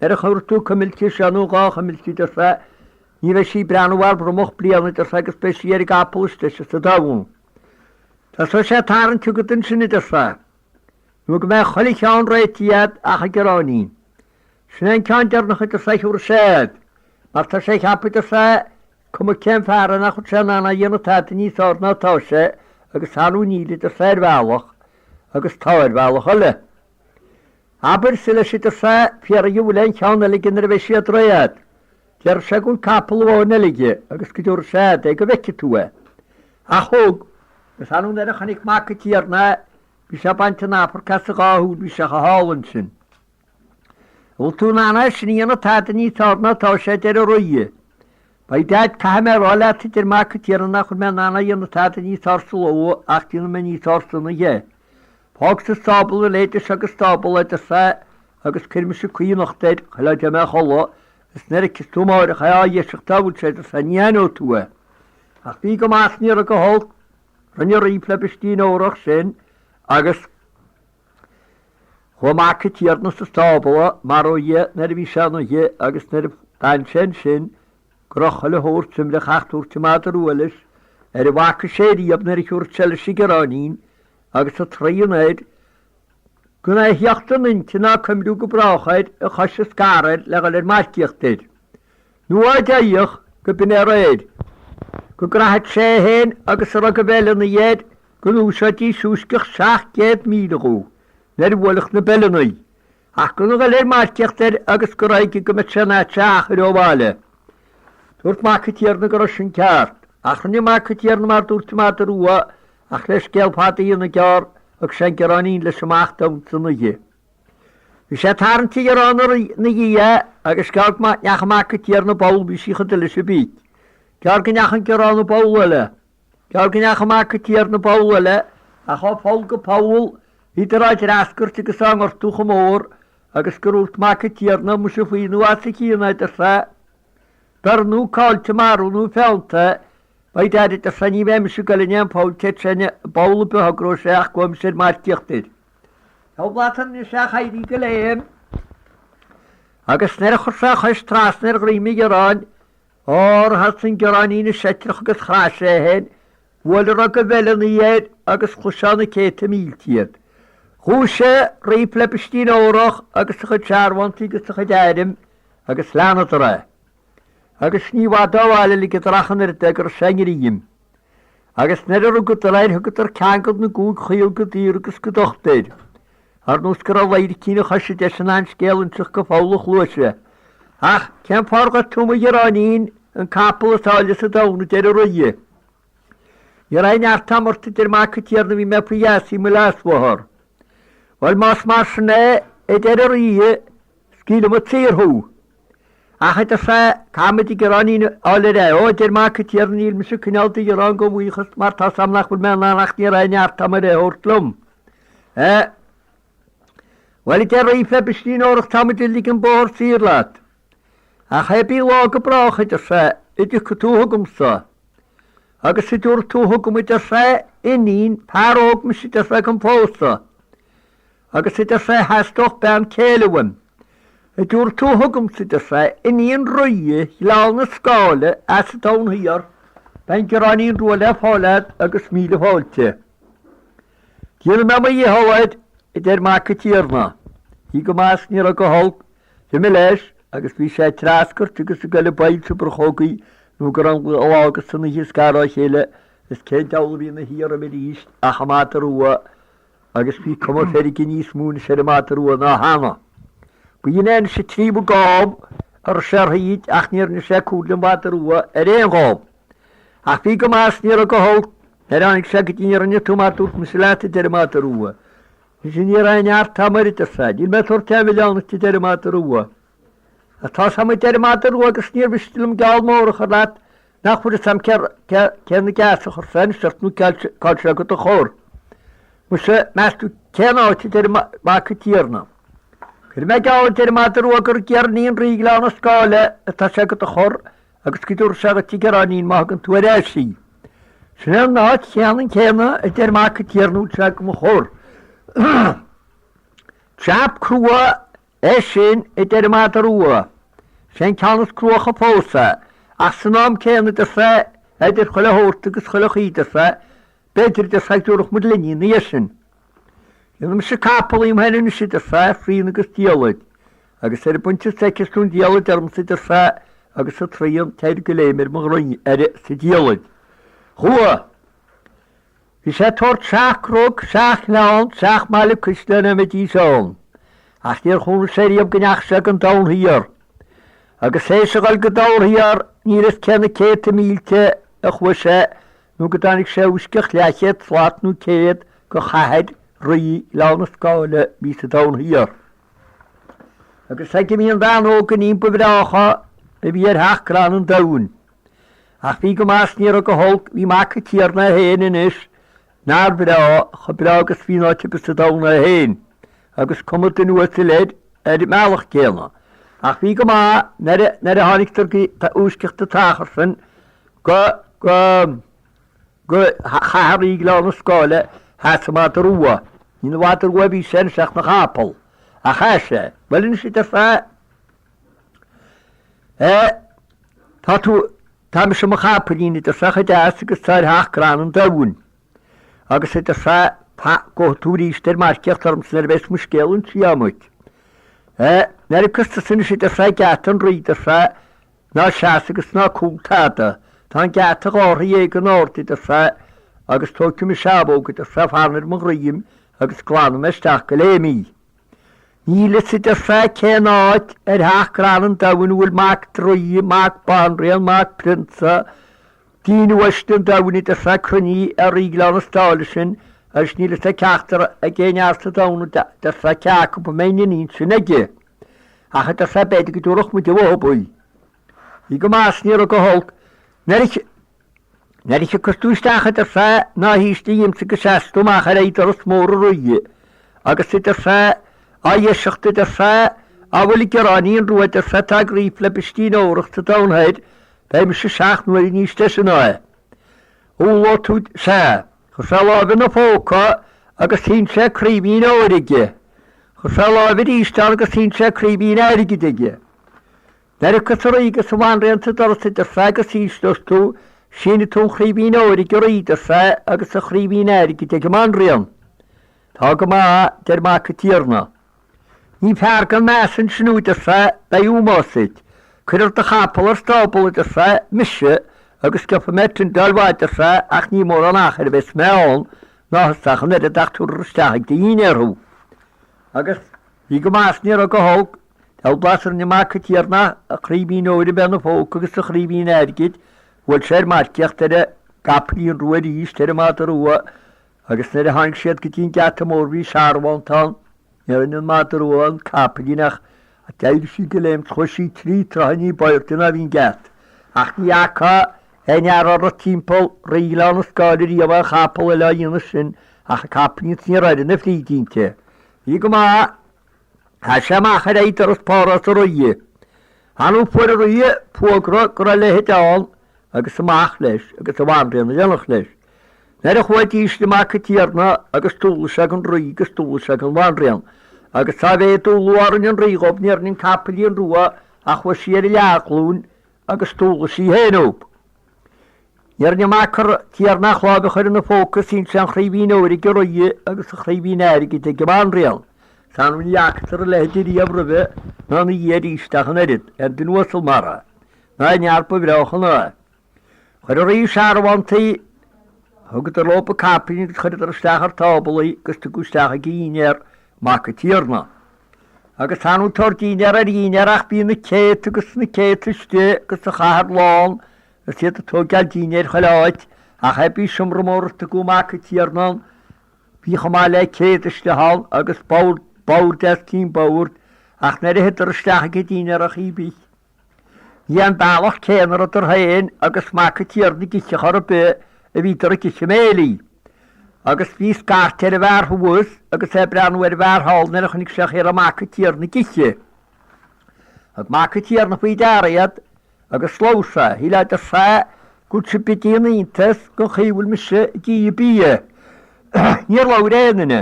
Nuair a chuirfidh tú cuimilt di seo nó dhá chuimilt di, deir sé, ní bheidh sí ag breathnú thar bhromach bliana, deir sé, agus beidh sí ar an gcapall is deise sa domhan. Tosóidh sé ag tarraingt chugat ansin, a deir sé, nó go mbeidh chuile cheann réitithe agat ach an gearáinín. Sin é an ceann deireanach, a deir sé, a thiúrfaidh sé agat, mar tá sé a cheapadh, a deir sé, Cuma cén fear é nach bhfuil sé in ann a dhéanamh tada níos fearr ná atá sé agus ar ndóigh níl a deir sé ar bhealach agus tá ar bhealach eile. Abair-se leis a deir sé, fiafraigh an bhfuil aon cheann eile aige nuair a bheidh siad réidh agat. Déarfaidh sé go bhfuil capall amháin eile aige agus go dtabharfaidh sé agat é go bhfeicfidh tú é. Ach thug, agus ar ndóigh nuair a chonaic mac an tiarna é bhí sé ag baint an amharc as a dhá shúil bhí sé chomh hálainn sin. An bhfuil tú in ann é sin a dhéanamh tada níos fearr ná atá sé, a deir an Rí. By dad, caithfidh mé a rá leat, a deir mac an tiarna, nach bhfuil mé in ann é a dhéanamh tada níos fearr sa ló ach déanfaidh mé níos fearr san oíche é. Fág sa stábla na leide seo go stábla é, a deir sé, agus cuirfidh mise caoi anocht air, chuile dtéigh mé a chodladh, is nuair a fheicfeas tú amáireach é á dheiseacht dá bhfuil sé, a deir sé, ní aithneoidh tú é. Ach bhí go maith is ní raibh go holc. Rinne an Rí Pleibistín Órach sin agus. Chuaigh mac an tiarna sa stábla, mar ó Dhia, nuair a bhí sé an oíche agus nuair a d'fhan sé ansin go raibh chuile shórt imreach ach dúirt an madra rua leis ar a bhfaca sé riamh nuair a thiúrfadh sé leis an gearáinín agus an tsraon air gan é a theacht in intinn ná cuimhniú go brách air a chois a scaradh air le dhul ar marcaíocht air. Nó á dteigheadh go b'in é aréir, go gcraithfeadh sé é féin agus a raibh de bheileanna air go n-úsáidtí súisceach 700,000 dhó nuair a bhuailfeadh na beileanna, ach gan a dhul ar marcaíocht air agus gur aige go mbeadh sé in áit sé achair ó bhaile. Dúirt mac an tiarna go raibh sin ceart, ach rinne mac an tiarna mar dúirt an madra rua, ach le scéal fada a dhéanamh gearr, thug sé an gearáinín leis amach donn san oíche. Bhí sé ag tarraingt an ghearáin ina dhiaidh agus gearr go ndeachaigh mac an tiarna ball bhí sí chomh dona leis an bpíc. Gearr go ndeachaigh an gearán i bpoll eile. Gearr go ndeachaigh mac an tiarna poll eile, ach ó pholl go poll bhíodar á dtreascairt agus á ngortú chomh mór agus gur dhúirt mac an tiarna, Muise faoi nó as a chian é, a deir sé. B'fhearr nó caillte marbh nó feannta, by dad, a deir sé, ní bheidh mise ag goil in aon pholl téid sé in poll ar bith a thogróidh sé ach gabhfaidh mise ar marcaíocht air. Diabhal leat anois ach éirí de léim. Agus nuair a chuir sé a chois trasna ar dhroim an bhioráin, óra sheas an bioráinín ina seitreach agus chraith sé é féin, bhuail a raibh de mheileannaí air agus chloisfeá na céadta mílte iad. Chuaigh sé roimh le Pistín Órach agus a chuid searbhóntaí agus a chuid airm agus leanadar é. Agus ní i bhfad ó bhaile a ligeadar ach an oiread é go raibh sé i ngreim. Agus nuair a rugadar air thugadar ceangal na gcúig chaol go daor agus go docht air, ar nós go raibh laidhricín ina chois eisean an scéal a inseacht go poll a chluaise. Ach cén fáth ar ghoid tú mo bhioráinín, an capall is áille sa domhan, a deir an rí. Ní raibh aon neart a'm ort, a deir mac an tiarna, bhí mé faoi gheasa mo leasmháthar. Bhuel, más mar sin é, a deir an rí, scaoilfidh muid saor thú. Ach, a deir sé, caithfimid an bioráinín a fháil ar ais. Ó, a deir mac an tiarna, níl mise ag coinneáil do bhiorán gabh mo bhuíochas mar tá's a'm nach bhfuil mé in ann ach ní raibh aon neart a'm ar é a thabhairt liom. Eh. Bhuel, a deir an rí fé Pistín Órach, táimid ag ligean bóthar saor leat. Ach hé bí lá go brách, a deir sé, a dtiocfaidh tú chugamsa. Agus a dtiúrfaidh tú chugam, a deir sé, iníon, fear óg mise, a deir sé, chun pósadh. Agus a deir sé, theastódh bean céile uaim. A dtiúrfaidh tú chugamsa, a deir sé, iníon rí Ghleann na Scáile as an Domhan Thiar, beidh an Gearáinín Rua le fáil a'd agus míle fáilte. Déanfaidh mé mo dhícheall air, a deir mac an tiarna. Bhí go maith is ní raibh go holc. D'imigh leis agus bhí sé ag treascairt agus ag goil i bpoill sa bprochógaigh nó go raibh an lá agus an oíche scartha ó chéile is cén diabhal a bhí ina shuí roimhe arís ach an madra rua agus bhí cuma feirge níos mó anois ar an madra rua ná cheana. B'in é anois an tríomhadh gob a raibh sé thríd ach níor rinne sé cúl den mhadra rua ar aon ghob. Ach bhí go maith is ní raibh go holc nuair a tháinig sé go dtí an rinne tú mar dúirt mise leat a deir an madra rua. Mise ní raibh aon neart a'm air a deir sé. Níl mé ag tabhairt aon mhilleán duit a deir an madra rua. Ach tá's a'm a deir an madra rua agus níor mhiste liom geall mór a chur leat nach bhfuil fhios a'm cé na geasa a chuir sé anois ort nó cá bhfuil sé do do chur. Muise, meas tú cén áit a deir mac an tiarna. Cuirfidh mé geall a deir an madra rua gur ag iníon rí Ghleann na Scáile atá sé do do chur agus go dtabharfaidh sé dhuit an gearáinín má thugann tú ar ais í. Sin é an áit cheannann céanna a deir mac an tiarna a bhfuil sé do mo chur. Jab crua É sin, a deir an madra rua, sé an ceann is cruaiche fós é, ach san am céanna, a deir sé, idir chuile shórt agus chuile chaoi, a deir sé, b'fhéidir, a deir sé, go dtabharfadh muid linn í ina dhiaidh sin. Déanfaidh mise capall dhíom féin anois, a deir sé, thrian agus diallait, agus ar an bpointe is fheiceas tú an diallait ormsa, a deir sé, agus an trian, téir de léim ar mo dhroim, ar, sa diallait. Chuaigh. Bhí sé ag tabhairt seacht gcnoc, seacht ngleann, seacht mbaile cuisle ina mbeidís ann. Ach níor chuala sé riamh go ndeachaigh sé gon domhan thiar. Agus théis a ghoil go domhan thiar, níl fhios cé na céadta mílte a chuaigh sé nó go dtáinig sé uaisceacht leathchéad slat nó céad go chathair Rí Ghleann na Scáile a bhí sa domhan thiar. Agus aige a bhí an bhean óg iníon ba bhreácha a bhí ar theach crann an domhain. Ach bhí go maith is ní raibh go holc, bhí mac an tiarna é féin anois, nár bhreá, chomh breá agus bhí in áit ar bith sa domhan é féin, agus cuma duine uasail air ar an mbealach céanna. Ach bhí go maith nuair a, nuair a tháinig go uaisceacht an t-achar sin go, go, go chathair Rí Ghleann na Scáile, sheas an madra rua. Ní ina mhadra rua a bhí sé anois ach ina chapall. Ach sheas sé. Bhuel anois a deir sé, Eh, tá tú, tá mise i mo chapaillín, a deir sé, chomh deas agus tá ar theach crann an domhain. Agus a deir sé, tá, gabhfaidh tú arís ar marcaíocht ormsa nuair a bheas mo scéal inste agam duit. Eh, nuair a thiocfas tusa anois, a deir sé, ag geata an rí, a deir sé, ná seas agus ná cúl tada. Tá an geata dhá throigh dhéag in airde, a deir sé, agus tógfaidh mé seamhóg, a deir sé, fan ar mo dhroim agus glanfaidh mé isteach go léim í. Níl fhios a deir sé cén áit ar theach crann an domhain a bhfuil mac draoi, mac banríon, mac prionsa, daoine uaisle an domhain a deir sé cruinnithe ar Rí Ghleann na Scáile sin agus níl fhios ag ceachtar ag aon fhear sa domhan a deir sé cé acu a mbeidh an iníon sin aige. Ach a deir sé b'fhéidir go dtabharfadh muid uathu í. Bhí go maith is ní raibh go holc. Nuair a. Nuair a thiocfas tú isteach, a deir sé, ná hísligh dhíomsa go seasfaidh tú amach ar aghaidh doras mór an rí, agus, a deir sé, á dheiseacht, a deir sé, á bhfuil an gearáinín rua, a deir sé, atá ag Raoif le Pistín Órach sa domhan thoir, beidh mise seacht n-uaire níos deise ná é. Umhlóidh tú, sea. Chuir sé a láimh ina phóca agus shín sé craoibhín óir aige. Chuir sé a láimh arís ann agus shín sé craoibhín airgid aige. Nuair a thiocfas an Rí agus an Bhanríon sa doras a deir sé agus ísleos tú, sínfidh tú an chraoibhín óir ag an Rí, a deir sé, agus an chraoibhín airgid ag an mBanríon. Tá go maith, a deir mac an tiarna. Ní fear gan meas ansin thú, a deir sé, beidh ómós duit. Cuirfear do chapall ar stábla, a deir sé, mise, agus gheobhaidh mé tindeáil mhaith, a deir sé, ach ní mórán achair a bheas mé ann, ná thusa ach an oiread ach tabharfar isteach ag do dhínnéar thú. Agus bhí go maith is ní raibh go holc. Diabhal blas a rinne mac an tiarna an chraoibhín óir a bheith ina phóca agus an chraoibhín airgid, bhuail sé ar marcaíocht ar an gcapaillín rua arís, ar an madadh rua, agus nuair a tháinig siad go dtí an geata mór bhí searbhónta ann. Níor rinne an madadh rua an capaillín ach d'éirigh sí de léim chuaigh sí trí troithe ní b'airde ná bhí an geata. Ach ní fhaca aon fhear a raibh timpeall Rí Ghleann na Scáil riamh aon chapall eile á dhéanamh sin ach an capaillín is ní raibh oiread na fríde inti. Bhí go maith. Chaith sé amach ar aghaidh doras párás an Rí. Ann fuair an Rí fógra go raibh a leithéid ann agus amach leis agus a bhanríon in éineacht leis. Nuair a chuaigh d'ísligh mac an tiarna agus d'umhlaigh sé don Rí agus d'umhlaigh sé don bhanríon. Agus dá mhéad umhlú a rinne an Rí dhóibh ní rinne an capaillín rua ach chuaigh sí ar a leathghlúin agus d'umhlaigh sí féin dhóibh. Ní rinne mac an tiarna ach láimh a chur ina phóca is shín sé an chraoibhín óir ag an rí agus an chraoibhín airgid ag an mbanríon. Is annamh ní fhacadar a leithéid riamh roimhe ná ina dhiaidh arís ach an oiread, aon duine uasal mar é, ná aon fhear ba bhreácha ná é. Chuir an rí searbhóntaí, thugadar leo an capaillín agus chuireadar isteach ar tábla í agus tugadh isteach ag a dhínnéar mac an tiarna. Agus ar ndóigh tabhair dínnéar ar dhínnéar ach bhí na céadta agus na céadta istigh agus an chathair lán Is iad ag tóigeáil dínnéir chuile áit, ach hé bí seomra mór a tugadh mac an tiarna ann, bhí chomh maith le 100 istigh ann agus bord, boird as cionn boird, ach nuair a shuíodar isteach ag an dínnéar a chaoi bith. Ní an bealach céanna a rabhadar féin agus mac an tiarna ag ithe chor ar bith a bhíodar ag ithe béilí. Agus bhí scairt ar an bhfear thuas agus é ag breathnú ar an bhfear thall nuair a chonaic sé chaoi a raibh mac an tiarna ag ithe. Thug mac an tiarna faoi deara iad Agus labhair sé, shílfeá a deir sé, go bhfuil sibh ag déanamh iontais den chaoi a bhfuil mise ag ithe bia. Níor labhair aon duine.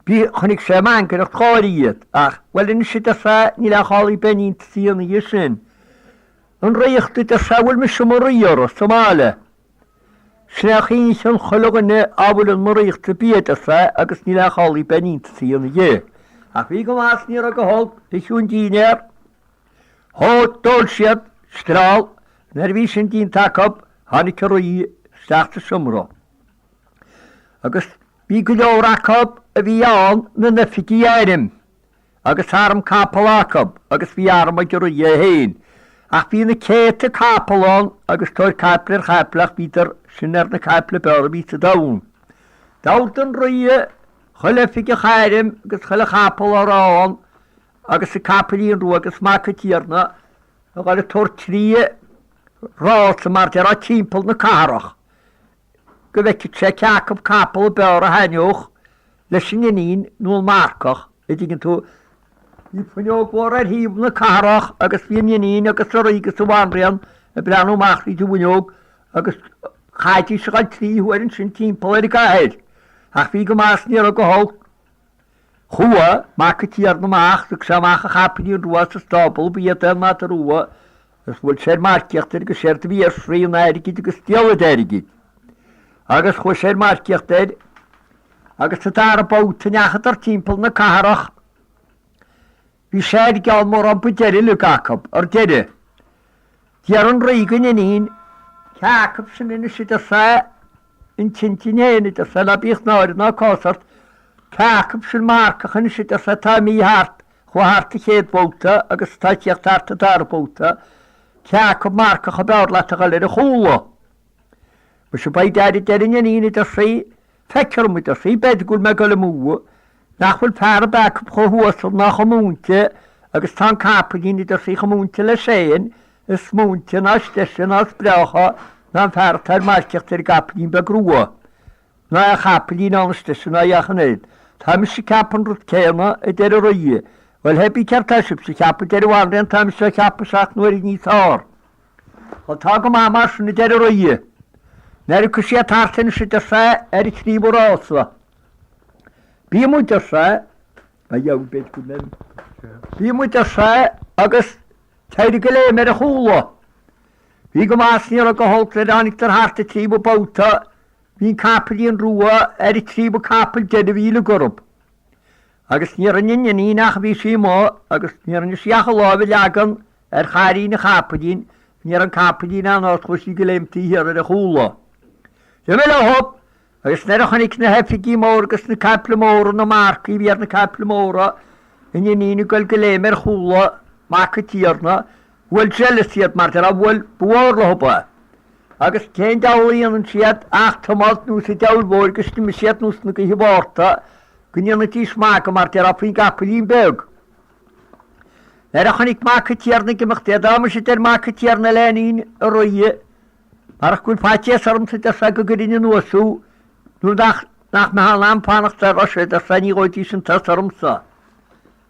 Bhí, chonaic sé ag mangaireacht gháire iad, ach, bhuel anois a deir sé, níl aon chall ar bith aon iontas a dhéanamh dhe sin. An ríocht a deir sé, a bhfuil mise i mo rí orthu sa mbaile. Sin é an chaoi a n-itheann chuile dhuine a bhfuil in mo ríochtsa bia a deir sé, agus níl aon chall ar bith aon iontas a dhéanamh dhe. Ach bhí go maith is ní raibh go holc, itheadh an dínnéar. D'ól siad streall. Nuair a bhí sin déanta acu, tháinig an Rí isteach sa seomra. Agus bhí go leor acu a bhí ann ina n-oifigigh airm, agus arm capall acu, agus bhí arm ag an Rí é féin. Ach bhí na céadta capall ann, agus tóir caiple ar chaiple, ach bhíodar sin ar na caiple ab fhearr a bhí sa domhan. D'ordaigh an Rí chuile oifigeach airm agus chuile chapall a raibh ann, agus an capaillín rua agus mac an tiarna a dhul ag tabhairt trí rása mar déarfá timpeall na cathrach go bhfeicfeadh sé cé acu capall ab fhearr a thaitneodh leis an iníon nó an marcach, a dtuigeann tú. Bhí fuinneog mhór ar thaobh na cathrach agus bhí an iníon agus an rí agus an bhanríon ag breathnú amach tríd an bhfuinneog agus chaithfidís a dhul trí huaire ansin timpeall ar an gcathair. Ach bhí go maith is ní raibh go holc. Chuaigh mac an tiarna amach, thug sé amach a chapaillín rua as an stábla, ba iad é an madadh rua, agus bhuail sé ar marcaíocht air agus séard a bhí air srian airgid agus diallait airgid. Agus chuaigh sé ar marcaíocht air, agus sa dara babhta a ndeachadar timpeall na cathrach, Bhí sé ar gceann mórán ba deireadh uilig acu, ar deireadh. D'iarr an Rí den iníon cé acu sin anois a deir sé, an t-intinn fhéin, a deir sé, ná bíodh náire ná cás ort, cé acu sin marcach anois a deir sé atá imithe thart, chuaigh thart an chéad bhabhta agus atá ag tíocht thart an dara babhta, cé acu marcach ab fhearr leat a dhul ar a chúla. Muise by dad a deir an iníon, a deir sí, Feic orm, a deir sí, b'fhéidir go bhfuil mé ag dul amú, nach bhfuil fear ar bith acu chomh huasal ná chomh múinte agus tá an capaillín, a deir sí, chomh múinte leis féin, is múinte ná is deise ná is breácha ná an fear atá ar marcaíocht ar an gcapaillín beag rua, ná aon chapaillín ann is deise ná í ach an oiread. Tá mise ag ceapadh an rud céanna, a deir an rí. Bhuel, hé bí céard tá sibhse a cheapadh, a deir an bhanríon, tá mise á cheapadh seacht n-uaire níos fearr. Bhuel, tá go maith mar sin, a deir an rí. Nuair a thiocfaidh siad thart anois, a deir sé, ar an tríomhadh rása. Bíodh muid, a deir sé. Ba gheall b'fhéidir go mbeidh. Bhí muid ar sé agus d'éirigh de léim ar a chúla. Bhí go maith is ní raibh go holc nuair a tháinigdar thart an tríomhadh babhta bhí an capaillín rua ar an tríomhadh capall deireadh a bhí uilig orthub. Agus ní rinne an iníon ach a bhí sí amuigh agus ní rinne sí ach a láimh a leagan ar chairín an chapaillín, ní raibh an capaillín ann ach chuaigh sí de léim taobh thiar ar a chúla. D'imigh leothub agus nuair a chonaic na hoifigigh móra agus na caiple móra, na marcaigh a bhí ar na caiple móra, an iníon ag goil de léim ar chúla mac an tiarna, bhuail jealous iad mar deir, bhuail, ba mhór leothub é. Agus cén diabhal a dhéanann siad ach tiomáilt anuas an diabhail mhóir agus d'imigh siad anuas na gaoithe Mhárta go ndéanfaidís magadh mar déarfá faoin gcapaillín beag. Nuair a chonaic mac an tiarna ag imeacht iad, Á muise, a deir mac an tiarna le iníon an rí, marach go bhfuil faitíos ormsa, a deir sé, go gcuirfinn anuas thú, nó nach nach mbeifeá in ann fanacht ar rois, a deir sé, ní ghabhfaidís an turas ormsa.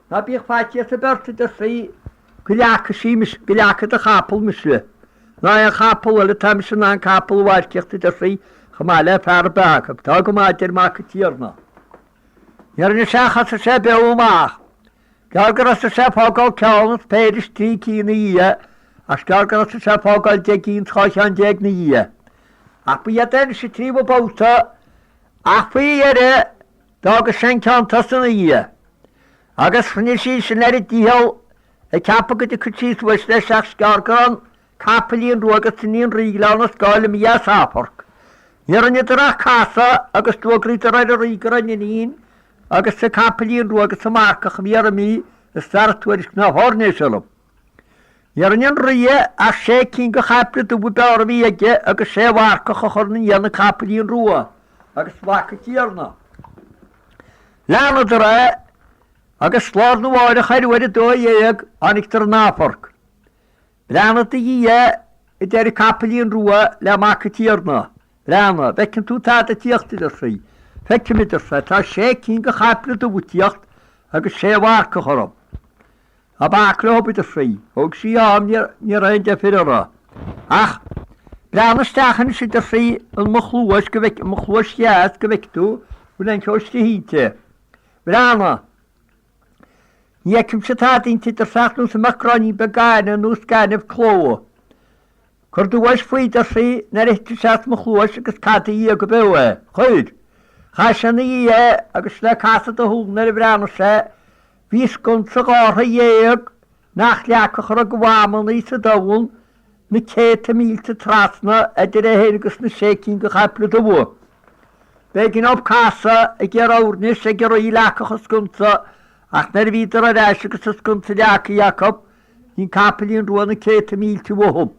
Ná bíodh faitíos ar bith ort, a deir sí, go leagfaidh sí mise, go leagfaidh do chapall mise. Ná aon chapall eile, tá mise in ann capall a mharcaíocht, a deir sí, chomh maith le fear ar bith acu. Tá go maith, a deir mac an tiarna. Ní rinne sé ach thosaigh sé ag beabhadh amach. Gearr gur thosaigh sé ag fágáil ceann is péire is trí cinn ina dhiaidh, ach is gearr gur thosaigh sé ag fágáil 10 gcinn is 12 cheann ina dhiaidh. Ach ba iad anois an tríomhadh babhta, ach faoi dheireadh, D'fhága sé an ceann tosaigh ina dhiaidh agus rinne sí sin ar a dícheall ag ceapadh go dtiocfadh sí suas leis ach is gearr go raibh an capaillín rua agus iníon an Rí Ghleann na Scáil imithe as amharc. Ní rinneadar ach casadh agus d'fhógraíodar ar an Rí go raibh an iníon agus an capaillín rua agus an marcach a bhí orthu imithe is fearr tuairisc ná fairnéis orthu. Ní rinne an Rí ach sé cinn de chaiple dubha ab fhearr a bhí aige agus sé mharcach a chur ina dhiaidh an capaillín rua agus mhac an tiarna. Leanadar é agus lá arna mháireach ar uair a 12 tháinigdar in amharc. Breathnaigh do dhiaidh, a deir an capaillín rua le mac an tiarna. Breathnaigh, an bhfeiceann tú tada ag tíocht, a deir sí. Feicim, a deir sé, tá sé cinn de chaiple dubha ag tíocht agus sé mharcach orthu. Ná bac leo, a deir sí. Thóg sí am, ní raibh aon deifir uirthi. Ach, breathnaigh isteach anois, a deir sí, in mo chluais, go bhfeic, mo chluais dheas, go bhfeice tú bhfuil aon cheo istigh inti. Breathnaigh! Ní fheicimse tada inti, a deir sé, ach nós a mbeadh gráinnín beag gainimh, nós gaineamh cló. Cuir do bhois faoi, a deir sí, nuair a thitfidh sé as mo chluais agus cad 'na dhiaidh go beo é. Chuir. Chaith sé ina dhiaidh é agus le casadh do shúl nuair a bhreathnaigh sé, bhí sconsa ghártha dhéag nach leagfadh a raibh de mhamannaí sa domhan na céadta mílte trasna idir é féin agus na sé cinn de chaiple dubha. B'éigean dóibh casadh ag iarraidh oirnis ag an rí leagfadh an sconsa ach nuair a bhíodar ar ais agus an sconsa leagtha acu, Bhí an capaillín rua na céadta mílte uathu.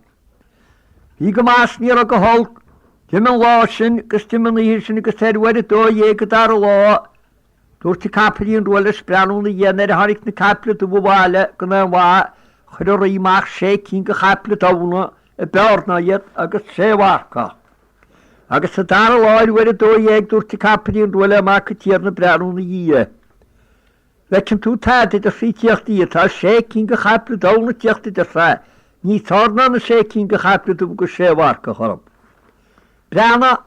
Bhí go maith is ní raibh go holc. D'imigh an lá sin agus d'imigh an oíche sin agus ar uair a 12 an dara lá, dúirt an capaillín rua leis breathnú ina dhiaidh nuair a tháinig na caiple dubha abhaile gan aon mhaith, chuir an rí amach sé cinn de chaiple donn a b'fhearr ná iad agus sé mharcach. Agus sa dara lá ar uair a 12 dúirt an capaillín rua le mac an tiarna breathnú ina dhiaidh. Bhfeiceann tú tada, a deir sí, ag tíocht Dia, tá sé cinn de chaiple donn ag tíocht, a deir sé, níos fearr ná na sé cinn de chaiple dubha agus sé mharcach orthu. Breathnaigh,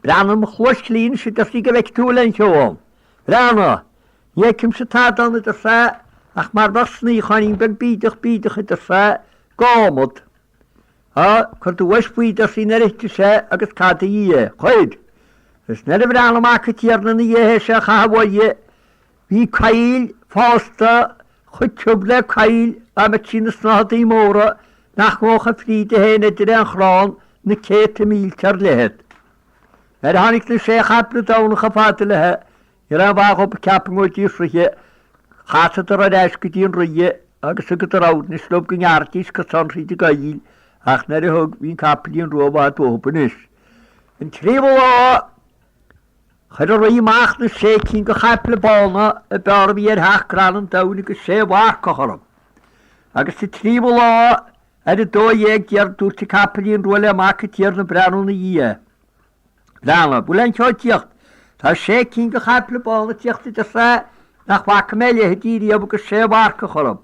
breathnaigh i mo chluais chlí anois, a deir sí, go bhfeice tú an bhfuil aon cheo ann. Breathnaigh! Ní fheicimse tada ann, a deir sé, ach mar bheadh snoíocháinín beag bídeach bídeach, a deir sé, d'adhmad. Á, cuir do bhois faoi, a deir sí, nuair a thitfidh sé, agus cad 'na dhiaidh é. Chuir. Agus nuair a bhreathnaigh mac an tiarna ina dhiaidh théis é a chaitheamh uaidh, bhí coill fásta chomh tiubh le coill dá mbeadh sí ina snáthaidí móra nach ngabhfá frídi féin idir aon chrann na céadta mílte ar leithead. Nuair a tháinig na sé chaiple donn chomh fada léi, Ní raibh aon mhaith dhób ag ceapadh go ngabhfaidís fríthi. Chasadar ar ais go dtí an rí agus thugadar oirnis leo go ngearrfaidís cosán thríd an gcoill ach nuair a thug, bhí an capaillín rua i bhfad uathub anois. An tríomhadh lá, chuir an rí amach na sé cinn de chaiple bána a b'fhearr a bhí ar theach crann an domhain agus sé mharcach orthu. Agus sa tríomhadh lá, ar a 12 déarfainn, dúirt an capaillín rua le mac an tiarna breathnú ina dhiaidh. Breathnaigh, bhfuil aon cheo ag tíocht? Tá sé cinn de chaiple bána ag tíocht, a deir sé, nach bhfaca mé a leithéidí riamh agus sé mharcach orthu.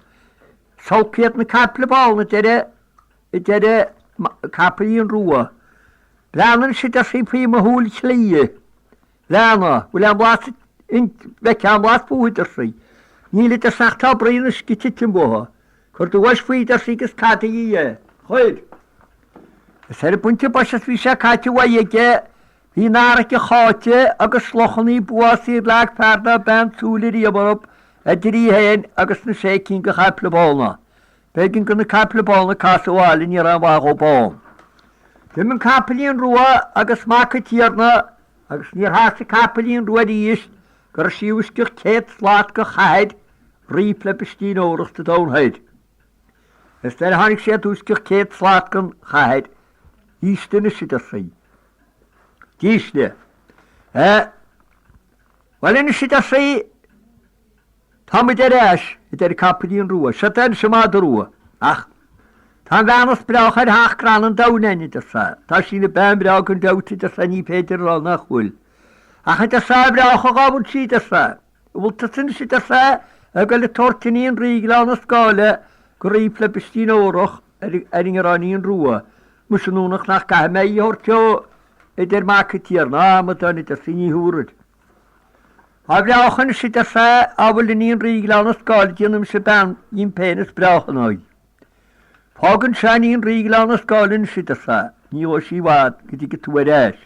Is olc iad na caiple bána, a deir, a deir an capaillín rua. Breathnaigh anois, a deir sí, faoi mo shúil chlí. Breathnaigh, bhfuil aon bhlas. Bheith blas fúthu, a deir sí. Níl, a deir sé, ach tá braon uisce ag titim uathu. Cuir do bhois faoi, a deir sí, agus cadaigí é. Chuir. Is ar an bpointe boise is bhí sé caite uaidh aige, bhí an fharraige cháite agus lochannaí b'uafásaí ar leag fear ná bean súil ariamh orthu idir í féin agus na sé cinn de chaiple bána. B'éigean do na caiple bána casadh abhaile, ní raibh aon mhaith dhóibh ann. D'imigh an capaillín rua agus mac an tiarna agus níor sheas an capaillín rua arís go raibh sí i bhfoisceacht 100 slat de chathair Rí Phleibistín Órach sa Domhan Thoir. Is nuair a tháinig sí i bhfoisceacht 100 slat den chathair, Ísle anois, a deir sí. Dísle. Eh, bhuel anois, a deir sí, Tá muid ar ais, a deir an capaillín rua. Seo é anois an madadh rua. Ach tá an bhean is breácha ar theach crann an domhain againn, a deir sé. Tá sí ina bean bhreá gan dabht, a deir sé, ní féidir a rá nach bhfuil. Ach, a deir sé, a bhreácha dhá bhfuil sí, a deir sé. An bhfuil tusa anois, a deir sé, ag goil ag tabhairt iníon Rí Ghleann na Scáile go Rí Phleibistín Órach ar an nGearráinín Rua? Muise an ionadh nach gcaithfidh mé í a thabhairt dó, a deir mac an tiarna. A, amadáin, a deir sí, ní thabharfair. A bhreácha anois, a deir sé, á bhfuil iníon Rí Ghleann na Scáile, déanfaidh mise bean dhíom féin is breácha ná í. Fág anseo iníon Rí Ghleann na Scáile anois, a deir sé, ní gheobhaidh sí i bhfad go dtige tú ar ais.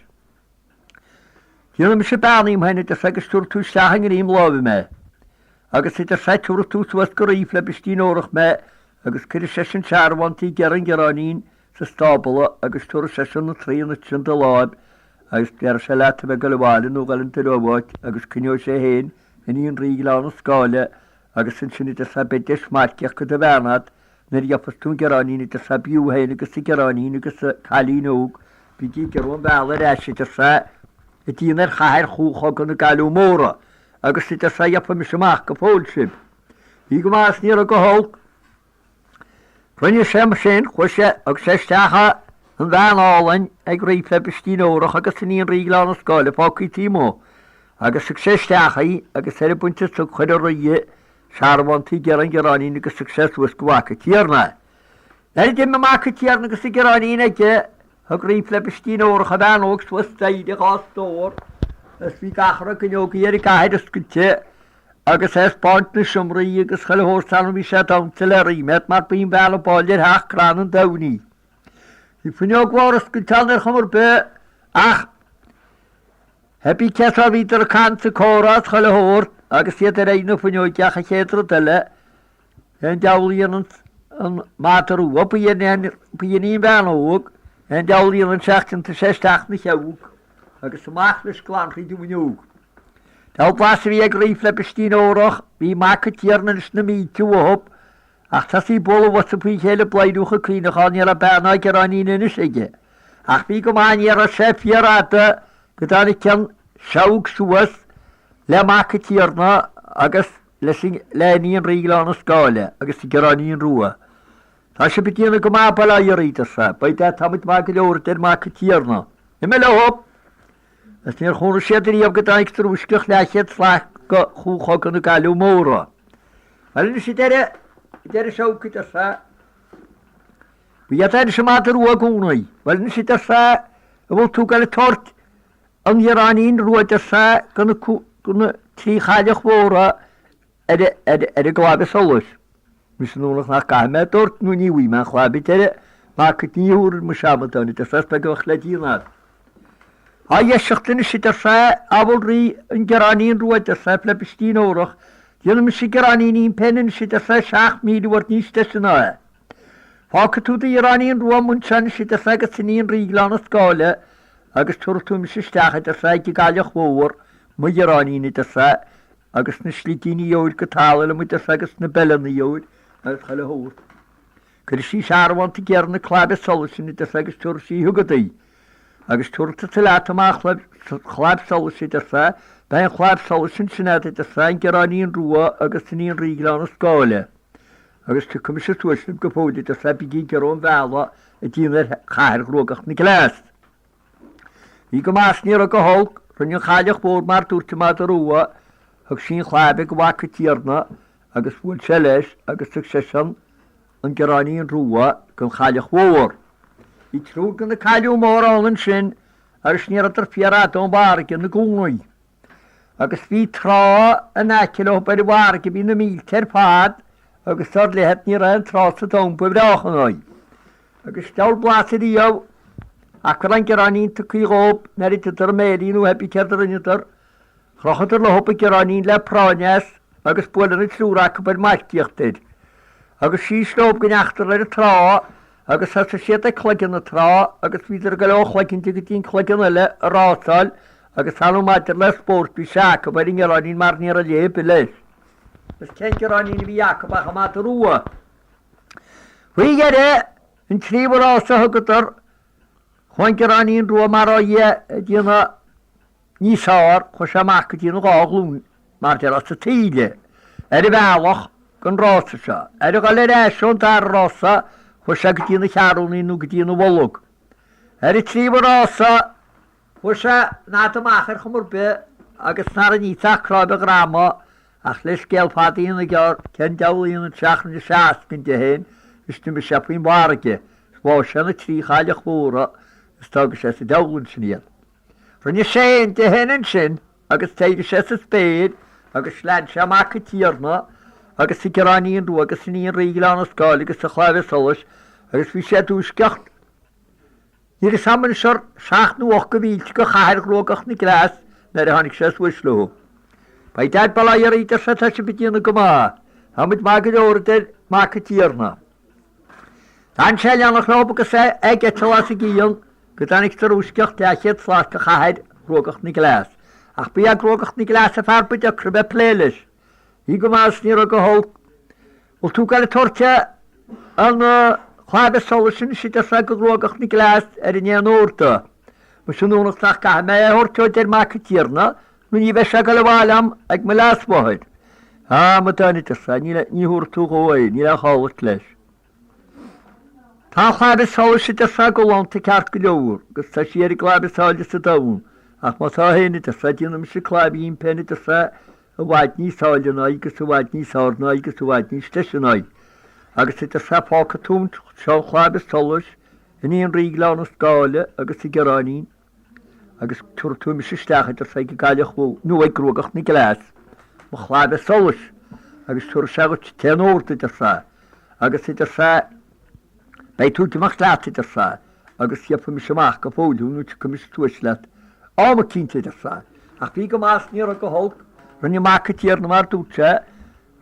Déanfaidh mise bean dhíom féin, a deir sé, agus tabharfaidh tú isteach i ngreim láimhe mé. Agus, a deir sé, tabharfaidh tú suas go Rí Phleibistín Órach mé agus cuirfidh seisean searbhóntaí ag iarraidh an ghearráinín sa stábla agus tabharfaidh seisean na traona sin de láimh agus déarfaidh sé leat a bheith ag dul abhaile nó dhul an dtreo agus coinneoidh sé féin iníon Rí Ghleann na Scáile agus ansin a deir sé beidh deis marcaíochta do bhean agat nuair a gheofas tú an gearráinín a deir sé b'fhiú féin agus an gearráinín agus an cailín óg bígí ag iarraidh an bhealaigh ar ais a deir sé i dtír ar chathair Chú Chogadh na gCailleadh Móra agus a deir sé gheobhaidh mise amach go fóill sibh. Bhí go maith is ní raibh go holc. Rinne sé mar sin, chuaigh sé, thug sé isteach an bhean álainn ag Rí Phleibistín Órach agus iníon Rí Ghleann na Scáile fágtha taobh amuigh, agus thug sé isteach í, agus ar an bpointe san chuir an Rí searbhóntaí ag iarraidh an ghearráinín agus thug sé suas go mhac an tiarna é. Nuair a d'imigh mac an tiarna agus an gearráinín aige, thug Rí Phleibistín Órach an bhean óg suas staighre dhá stór, agus bhí gach a raibh d'fhuinneogaí ar an gcathair oscailte, Agus é ag 'spáint na seomraí agus chuile shórt ann bhí sé ag damhsa le ríméad mar b'í an bhean ab áille ar theach crann an domhain í. Bhí fuinneog mhór oscailte ann ar chuma ar bith ach thébí cé seo bhíodar ag caint ag comhrá is chuile shórt agus iad ar aghaidh na fuinneoige ach an chéad rud eile Cén diabhal a dhéanann an madadh rua, ba í an bhean óg, cén diabhal a dhéanann sé ach tiontaigh sé isteach 'na sheabhac agus amach leis glan thríd an bhfuinneog. Diabhal blas a bhí ag Rí Phleibistín Órach, bhí mac an tiarna anois na mílte uathu, ach tosaigh ag bualadh bhosa faoi chéile ag bladhriú chomh caoineachán, ní raibh bean ná gearáinín anois aige. Ach bhí go maith, ní raibh sé fíorfhada go dtáinig an seabhac suas le mac an tiarna agus leis an le iníon Rí Ghleann na Scáile agus an Gearáinín Rua. Tá sibh ag déanamh go maith, bail ó Dhia oraibh, a deir sé. By dad, táimid maith go leor, a deir mac an tiarna. Imigh leo! Agus níor chúnaigh siad riamh go dtáinig i bhfoisceacht leathchéad slat go Chú Chogadh na gCailleadh Móra. Bhuel anois, a deir a deir an seabhac, a deir sé. Ba iad anois an madadh rua i gcónaí. Bhuel anois, a deir sé, an bhfuil tú ag goil ag tabhairt An Ghearráinín Rua a deir sé go na trí chailleach mhóra ar an gclaibhe solais. Mise an ionadh nach gcaithfidh mé a dtabhairt nó ní bhfaighidh mé an chlaibhe deireadh mac ní thabharfaidh mise amadán a deir sé is beag a bheadh le déanamh agat. Á dheiseacht anois a deir sé abhal rí an Ghearráinín Rua a deir sé Phleibistín Órach déanfaidh mise gearáinín dhíom féin anois a deir sé 7,000 uair níos deise ná é. Fágfaidh tú do Ghearáinín Rua amuigh anseo anois a deir sé agus iníon Rí Ghleann na Scáile Agus tabharfaidh tú mise isteach, a deir sé, ag an gcailleach mhór, mo ghearáinín, a deir sé, agus na slidíní óir go talamh liom, a deir sé, agus na beileanna óir agus chuile shórt. Cuirfidh sí searbhónta ag iarraidh na claibhe solais sin, a deir sé, agus tabharfaidh sí chugat í. Agus tabharfaidh tusa leat amach claib solais, a deir sé, beidh an chlaib solais ansin agat, a deir sé, an gearáinín rua agus iníon Rí Ghleann na Scáile. Agus tiocfaidh mise suas libh go fóill, a deir sé, bígí ag iarraidh an bhealaigh i dtír ar chathair ghruagach na gcleas. Bhí go maith is ní raibh go holc, rinne an chailleach mhór mar dúirt an madadh rua, thug sí an chlaibhe go mhac an tiarna agus bhuail sé leis agus thug seisean an gearáinín rua don chailleach mhór. Bhí triúr de na cailleadh móra ann ansin agus ní rabhadar fíorfhada ón bhfarraige ina gcónaí. Agus bhí trá in aice leo ar an bhfarraige, bhí na mílte ar fad agus dar leat ní raibh aon trá sa domhan ba bhreácha ná í. Agus diabhal blas ariamh ach go raibh an gearáinín tugtha dhób nuair a d'itheadar a mbéilí nó pé céard a rinneadar. Chrochadar leo an gearáinín le práinn as agus buaileadh an triúr acu ar marcaíocht air. Agus síos leo go ndeachadar ar an trá agus thosaigh siad ag cloigeann na trá agus bhíodar ag dul ó chloigeann de go dtí an cloigeann eile ag rásáil agus ann maidir le spórt bhí sé acu ar an ngearáinín mar ní raibh lé ar bith leis. Is cén gearáinín a bhí acu ach an madadh rua. Faoi dheireadh, an tríomhadh rása a thugadar, chuaigh an gearáinín rua mar a bhí ag déanamh níos fearr, chuaigh sé amach go dtí na dhá ghlúin, mar déarfá, sa taoille, ar a bhealach don rása seo. Ar a dhul ar ais ón dara rása, chuaigh sé go dtí na cheathrúnaí nó go dtí na bholg. Ar an tríomhadh rása, Chuaigh sé an fhad amach ar chuma ar bith agus nár aníos ach cnáimh a dhroma, ach le scéal fada a dhéanamh gearr, cén diabhal a dhéanann sé ach rinne sé ascaill de fhéin is d'imigh sé faoin bhfarraige, is bháigh sé na trí chailleach mhóra is d'fhága sé sa diabhal ansin iad. Rinne sé éan de fhéin ansin agus d'éirigh sé sa spéir agus lean sé Mac an Tiarna agus an Gearáinín Rua agus Iníon Rí Ghleann na Scáil agus an Chlaidheamh Soluis agus bhí sé i dtuaisceart Níl fhios a'm anois ar sheacht nó ocht de mhílte de chathair Ghruagach na gCleas nuair a tháinig sé suas leo. By dad bail ó Dhia oraibh, a deir sé, tá sibh ag déanamh go maith. Tá muid maith go leor, a deir Mac an Tiarna. D'fhan sé ag leanacht leo agus é ag eiteall as a gcionn go dtáinig sé i dtuaisceart leathchéad slat de chathair Ghruagach na gCleas. Ach ba é Gruagach na gCleas an fear ba deacra bheith ag plé leis. Bhí go maith is ní raibh go holc. Bhfuil tú ag goil ag tabhairt an chlaidheamh solais anois a deir sé go Gruagach na gCleas ar an éan órga. Muise a ndónach nach gcaithfidh mé é a thabhairt dó a deir Mac an Tiarna nó ní bheidh sé ag goil abhaile a'm ag mo leasmháthair. Á, mo dáin a deir sé, ní thabharfaidh tú dhó é, níl aon chall duit leis. Tá an claidheamh soluis a deir sé galánta ceart go leor agus tá sí ar an gclaidheamh is áille sa domhan ach má tá féin a deir sé déanfaidh mise claidheamh dhíom féin a deir sé i bhfad níos áille ná í agus i bhfad níos fearr ná í agus i bhfad níos deise ná í. Agus a deir sé fágfaidh tú anseo an claidheamh solais, iníon Rí Ghleann na Scáile agus an Gearáinín agus tabharfaidh tú mise isteach a deir sé ag an gCailleach Mhór nó ag Gruagach na gCleas, mo chlaidheamh solais agus tabharfaidh sé dhuit an t-éan órga a deir sé agus a deir sé Beidh tú ag imeacht leat, a deir sé, agus gheobhaidh mise amach go fóill thú nó tiocfaidh mise suas leat. Á, cinnte, a deir sé. Ach bhí go maith is ní raibh go holc. Rinne Mac an Tiarna mar dúirt sé.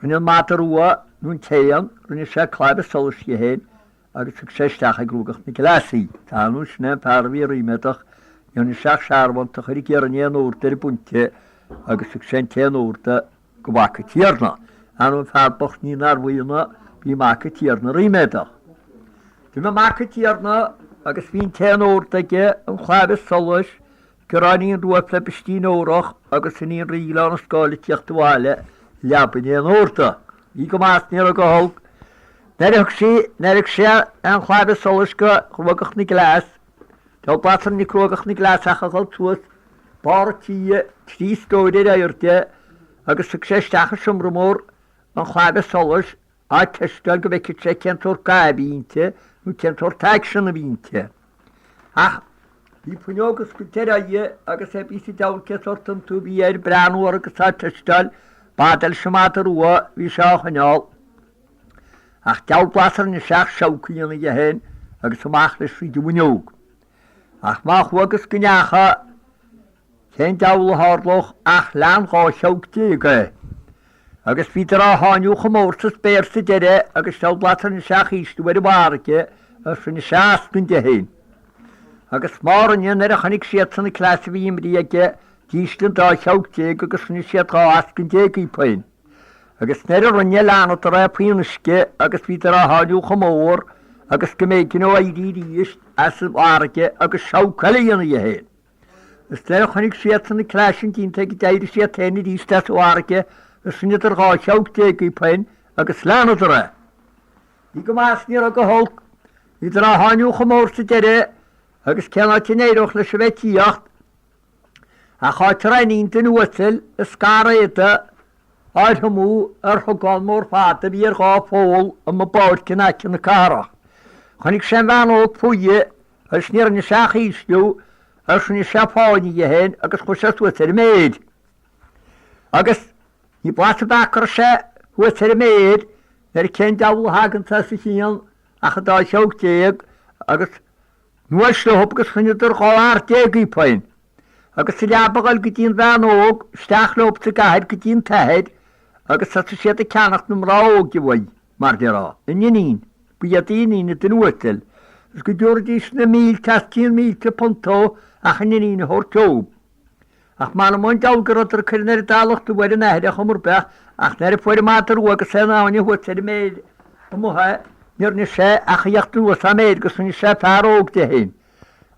Rinne an madadh rua, nó an t-éan, rinne sé claidheamh solais dhe féin agus thug sé isteach ag Gruagach na gCleas í. Tá nó sin é an fear a bhí ríméadach. Ní dhearna sé ach searbhónta a chur ag iarraidh an éan órga ar an bpointe agus thug sé an t-éan órga go Mac an Tiarna. Ar ndóigh an fear bocht ní nárbh ionadh, bhí Mac an Tiarna ríméadach. D'imigh Mac an Tiarna agus bhí an t-éan órga aige, an claidheamh solais, Gearáinín Rua Phleibistín Órach agus Iníon Rí Ghleann na Scáile ag tíocht abhaile i leaba an éin órga. Bhí go maith is ní raibh go holc. Nuair a thug sí, nuair a thug sé an claidheamh solais go Gruagach na gCleas, Diabhal blas a rinne Gruagach na gCleas ach a dhul suas barr an tí trí stór ar airde agus thug sé isteach i seomra mór an chlaidheamh solais á teisteáil go bhfeicfeadh sé cén sórt ga a bhí inti nó cén sórt aicsean a bhí inti. Ach bhí fuinneog oscailte ar aghaidh agus é bhí sa diabhal cén sórt iontú a bhí air breathnú uirthi agus á teisteáil b'fhada leis an madadh rua a bhí sé á choinneáil. Ach diabhal blas a rinne sé ach seabhac a dhéanamh dhe féin agus amach leis thríd an bhfuinneog. Ach má chuaigh agus go ndeacha, cén diabhal a tharlódh ach lean 12 sheabhac é. Agus bhíodar á sháinniú chomh mór sa spéir sa deireadh agus diabhal blas a rinne sé ach ísliú ar an bhfarraige agus rinne sé ascaill de fhéin. Agus má rinne, nuair a chonaic siadsan an cleas a bhí imrithe aige, d'ísligh an dá sheabhac agus rinne siad 12 ascaill díobh féin. Agus nuair a rinne, leanadar é faoin uisce agus bhíodar á sháinniú chomh mór agus go mb'éigean dó éirí arís as an bhfarraige agus seabhac eile a dhéanamh dhe féin. Agus nuair a chonaic siadsan an cleas sin déanta aige d'éirigh siad féin arís as an bhfarraige agus rinneadar 12 sheabhac díobh féin agus leanadar é. Bhí go maith is ní raibh go holc. Bhíodar á sháinniú chomh mór sa deireadh agus cén áit a n-éireodh leis a bheith ag tíocht Ach áit a raibh iníon duine uasail ag scaradh éadaigh á thriomú ar shugán mór fada a bhí ar dhá pholl amuigh i bpáirc in aice na cathrach. Chonaic sé an bhean óg fúithi agus ní rinne sé ach ísliú agus rinne sé fáinne dhe féin agus chuir sé suas ar a méir. Agus ní blas an mheaca a raibh sé thuas ar an méir nuair a cén diabhal a thaganns as a chionn ach an dá shióg déag agus anuas leob agus rinneadar 12 fhear dhíob féin. Agus sa leaba a ghoil go dtí an bhean óg, isteach leob sa gcathair go dtí an t-athair agus thosaigh siad ag ceannacht na mná óige uaidh, mar déarfá, an iníon, ba iad iníon an duine uasail, agus go dtabharfaidís na mílte as cionn mílte punt dó ach an iníon a thabhairt dóibh. Ach m'anam ón diabhal go rabhadar ag cur an oiread allachta ar an athair ar chuma ar bith, ach nuair a fuair an madra rua agus é ina fháinne thuas ar an méir amuigh é, níor rinne sé ach a theacht anuas á méir agus rinne sé fear óg de fhéin.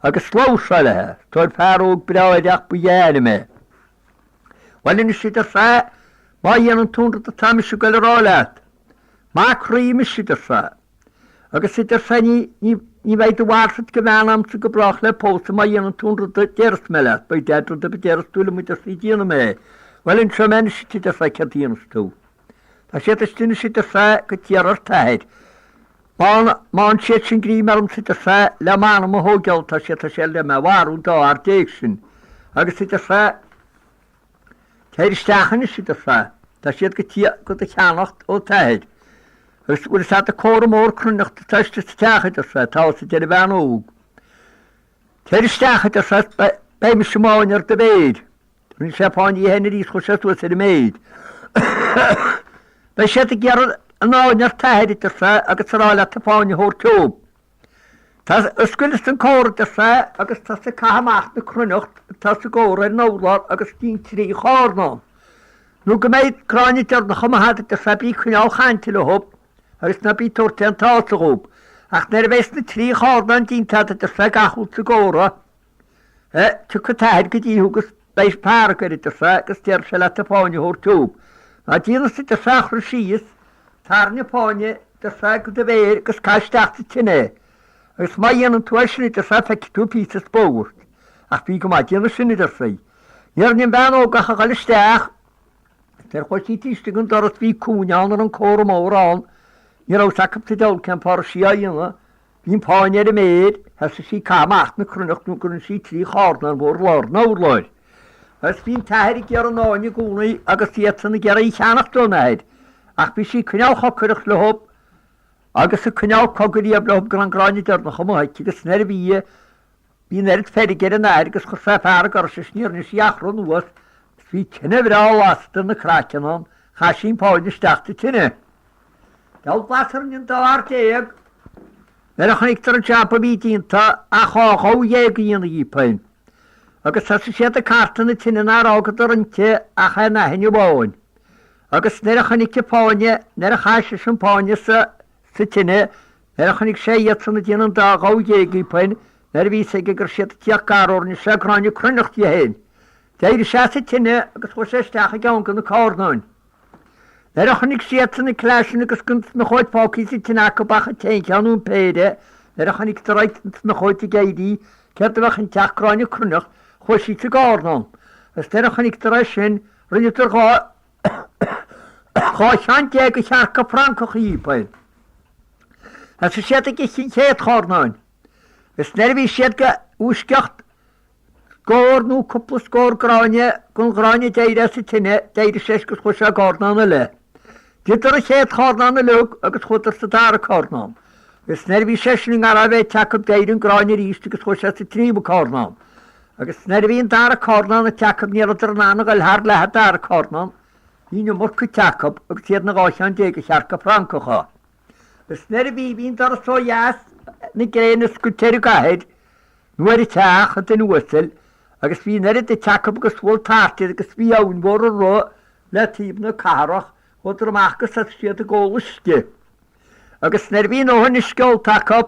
Agus labhair sé léi, is fear óg breá air ach ba é a ainm é. Bhuel anois a deir sé, má dhéanann tú an rud atá mise ag goil a rá leat. Mac rí mise a deir sé. Agus a deir sé ní, ní, ní bheidh do mharfad go bhean a'msa go brách le pósadh má dhéanann tú an rud a déarfas mé leat. By dad rud ar bith a déarfas tú liom a deir sí déanfaidh mé é. Bhuel inseoidh mé anois duit a deir sé céard a dhéanfas tú. Tá siad istigh anois a deir sé go t-iarraidh ar t'athair. Má, má fhaigheann siad sin greim ormsa a deir sé le m'anam a thóigeáil tá siad, tá siad le mé a mharú an dá fhear déag sin. Agus a deir sé, Téir isteach anois, a deir sé, tá siad go tíocht go do cheannacht ó t'athair. Agus bhfuil fhios a'd an cófra mór cruithneachta atá istigh sa teach, a deir sé, tá a deir an bhean óg. Téir isteach, a deir sé, beidh mise i m'fháinne ar do mhéir. Rinne sé fáinne dhe fhéin arís chuir sé suas ar a méir. Beidh siad ag iarraidh an fháinne ar t'athair, a deir sé, agus a rá leat an fáinne a thabhairt dóibh. Tá oscail an cófra a deir sé agus tosaigh ag caitheamh amach na cruithneacht atá sa gcófra ar an urlár agus dein trí chornán. Nó go mbeidh gráinne deireanach amuigh a'd a deir sé bí ag coinneáil chainte leo agus ná bí ag tabhairt aon tsásamh dhóibh. Ach nuair a bheas na trí chornán déanta a'd a deir sé gach a bhfuil sa gcófra tiocfaidh t'athair go dtí thú agus beidh fearg air a deir sé agus déarfaidh sé leat an fáinne a thabhairt dóibh. Má déanas a deir sé a chur síos Tarraing an fáinne, a deir sé, go do mhéir agus caith isteach sa tine é. Agus má dhéanann tú é sin, a deir sé, feicfidh tú píosa spóirt. Ach bí go maith ag déanamh sin, a deir sí. Ní rinne an bhean óg ach a dhul isteach. Nuair a chuaigh sí taobh istigh den doras bhí cúinne ann a raibh an cófra mór ann. Ní raibh fhios acu sa diabhal cén fáth a raibh sí á dhéanamh. Bhí an fáinne ar a méir, thosaigh sí ag caitheamh amach na cruithneacht nó go rinne sí trí chornán mhór lár an urláir. Agus bhí an t-athair ag iarraidh an fháinne i gcónaí agus iadsan ag iarraidh í a cheannacht ón athair, ach bhí sí ag coinneáil chocaireacht leo agus ag coinneáil cogaidh riamh leo go raibh an gráinne deireanach amuigh aici agus nuair a bhí bhí an oiread feirge ar an athair agus chuir sé fearg uirthi is ní rinne sí ach rith anuas is bhí tine bhreá lasta ina craiceann ann, chaith sí an fáinne isteach sa tine. Diabhal blas a rinne an dá fhear déag nuair a chonaiceadar an jab a bhí déanta ach dhá ghabha dhéag a dhéanamh dhíob féin. Agus thosaigh siad ag cartadh na tine nár fhágadar inti ach aon aithinne amháin. Agus nuair a chonaic an fáinne, nuair a chaith seisean an fáinne sa sa tine, nuair a chonaic sé iadsan ag déanamh an dá ghabha dhéag dhíob féin, nuair a bhí fhios aige go raibh siad ag tíocht gar dó rinne sé gráinne cruithneachta dhe féin. D'éirigh sé as an tine agus chuaigh sé isteach i gceann de na cárnáin. Nuair a chonaic siadsan an cleas sin agus gan snochóid fágtha sa tine acu ach an t-aon cheann nó an péire, nuair a chonaiceadar an tsnochóid ag éirí, céard a bheadh inti ach gráinne cruithneacht, chuaigh sí sa gcárnán. Agus nuair a chonaiceadar é sin, rinneadar 12 cheann de chearca francacha dhíob féin. Thosaigh siad ag ithe an chéad chárnáin. Agus nuair a bhí siad go bhfoisceacht Scór nó cúpla scór gráinne den ghráinne a d'éirigh as an tine, d'éirigh sé agus chuaigh sé i gcárnán eile. D'itheadar an chéad chárnán uilig agus chuadar sa dara cárnán. Agus nuair a bhí sé sin i ngar a bheith ite acu d'éirigh an gráinne arís agus chuaigh sé sa tríomhadh cárnán. Agus nuair a bhí an dara cárnán ite acu ní rabhadar in ann a ghoil thar leath an dara cárnán, bhí an iomarca ite acu agus iad na 12 cheann de chearca francacha. Agus nuair a bhí, bhí an doras ó dheas na gréine oscailte ar an gcathair, nó ar an teach, an duine uasail, agus bhí an oiread ite acu agus bhuail tart iad agus bhí abhainn mhór ag rith le taobh na cathrach, chuadar amach agus thosaigh siad ag ól uisce. Agus nuair a bhí a ndóthain uisce ólta acu,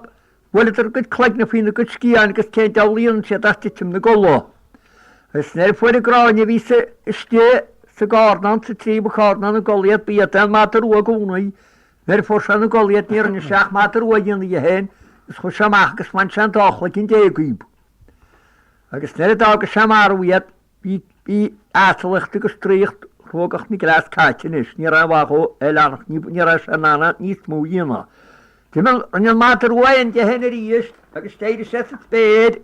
bhuaileadar a gcuid cloigne faoina gcuid sciatháin agus cén diabhal a dhéanann siad ach titim 'na gcodladh. Agus nuair a fuair an gráinne a bhí sa istigh sa gcárnán, sa tríomhadh cárnán ina gcodladh iad, ba iad an madra rua i gcónaí, Nuair a fuair sé ina gcodladh iad ní rinne sé ach madra rua a dhéanamh dhe féin agus chuaigh sé amach agus bhain sé an dá chloigeann déag dhíob. Agus nuair a d'fhága sé marbh iad bhí bhí asalaíocht agus draíocht chruógach na gcleas caite anois, ní raibh aon mhaith dhó é leanacht, ní ní raibh sé in ann níos mó a dhéanamh. D'imigh rinne an madra rua éan de féin arís agus d'éirigh sé sa spéir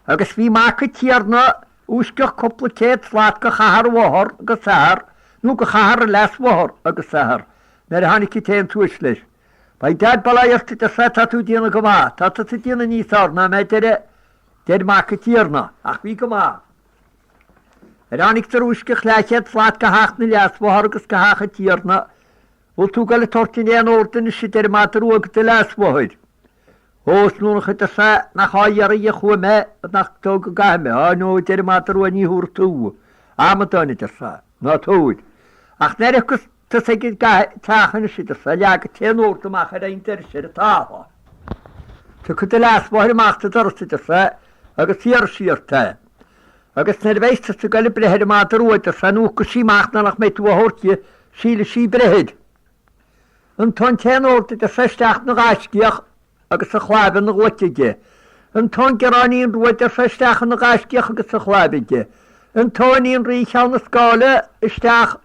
agus bhí mac an tiarna. Uaisceach cúpla céad slat go chathair a mháthar agus athar, nó go chathair a leasmháthar agus athar, nuair a tháinig an t-éan suas leis. By dad bail ó Dhia ort, a deir sé, tá tú ag déanamh go maith, tá tusa ag déanamh níos fhearr ná mé a deir, deir mac an tiarna, ach bhí go maith. Nuair a tháinig uaisceach leathchéad slat go theach na leasmháthar agus go theach an tiarna, bhfuil tú ag goil ag tabhairt an éan órd anois a deir an madra rua go do leasmháthair. Ó, is nuair a deir sé nach á iarraidh a chuaigh mé nach dóigh go gcaithfidh mé. Á, no, a deir an madra rua, ní thabharfaidh tú. Amadán, a deir sé, ná tabhair. Ach nuair a thiocfas tusa ag an teach anois, a deir sé, leag an t-éan órd amach ar aghaidh an dorais ar an talamh. Tiocfaidh do leasmháthair amach sa doras, a deir sé, agus iarrfaidh sí ort é. Agus nuair a bheidhs tusa ag goil ag breith ar an madra rua, a deir sé, nuair a thiocfas sí amach nuair nach mbeidh tú á thabhairt di, sílfidh sí breith air. Iontóidh an t-éan órd, a deir sé, isteach ina ghaiscíoch agus a chlaimhe ina ghlaic aige. Iontóidh an Gearáinín Rua, a deir sé, isteach ina ghaiscíoch agus a chlaimhe aige. Iontóidh iníon Rí Cheann na Scáile isteach,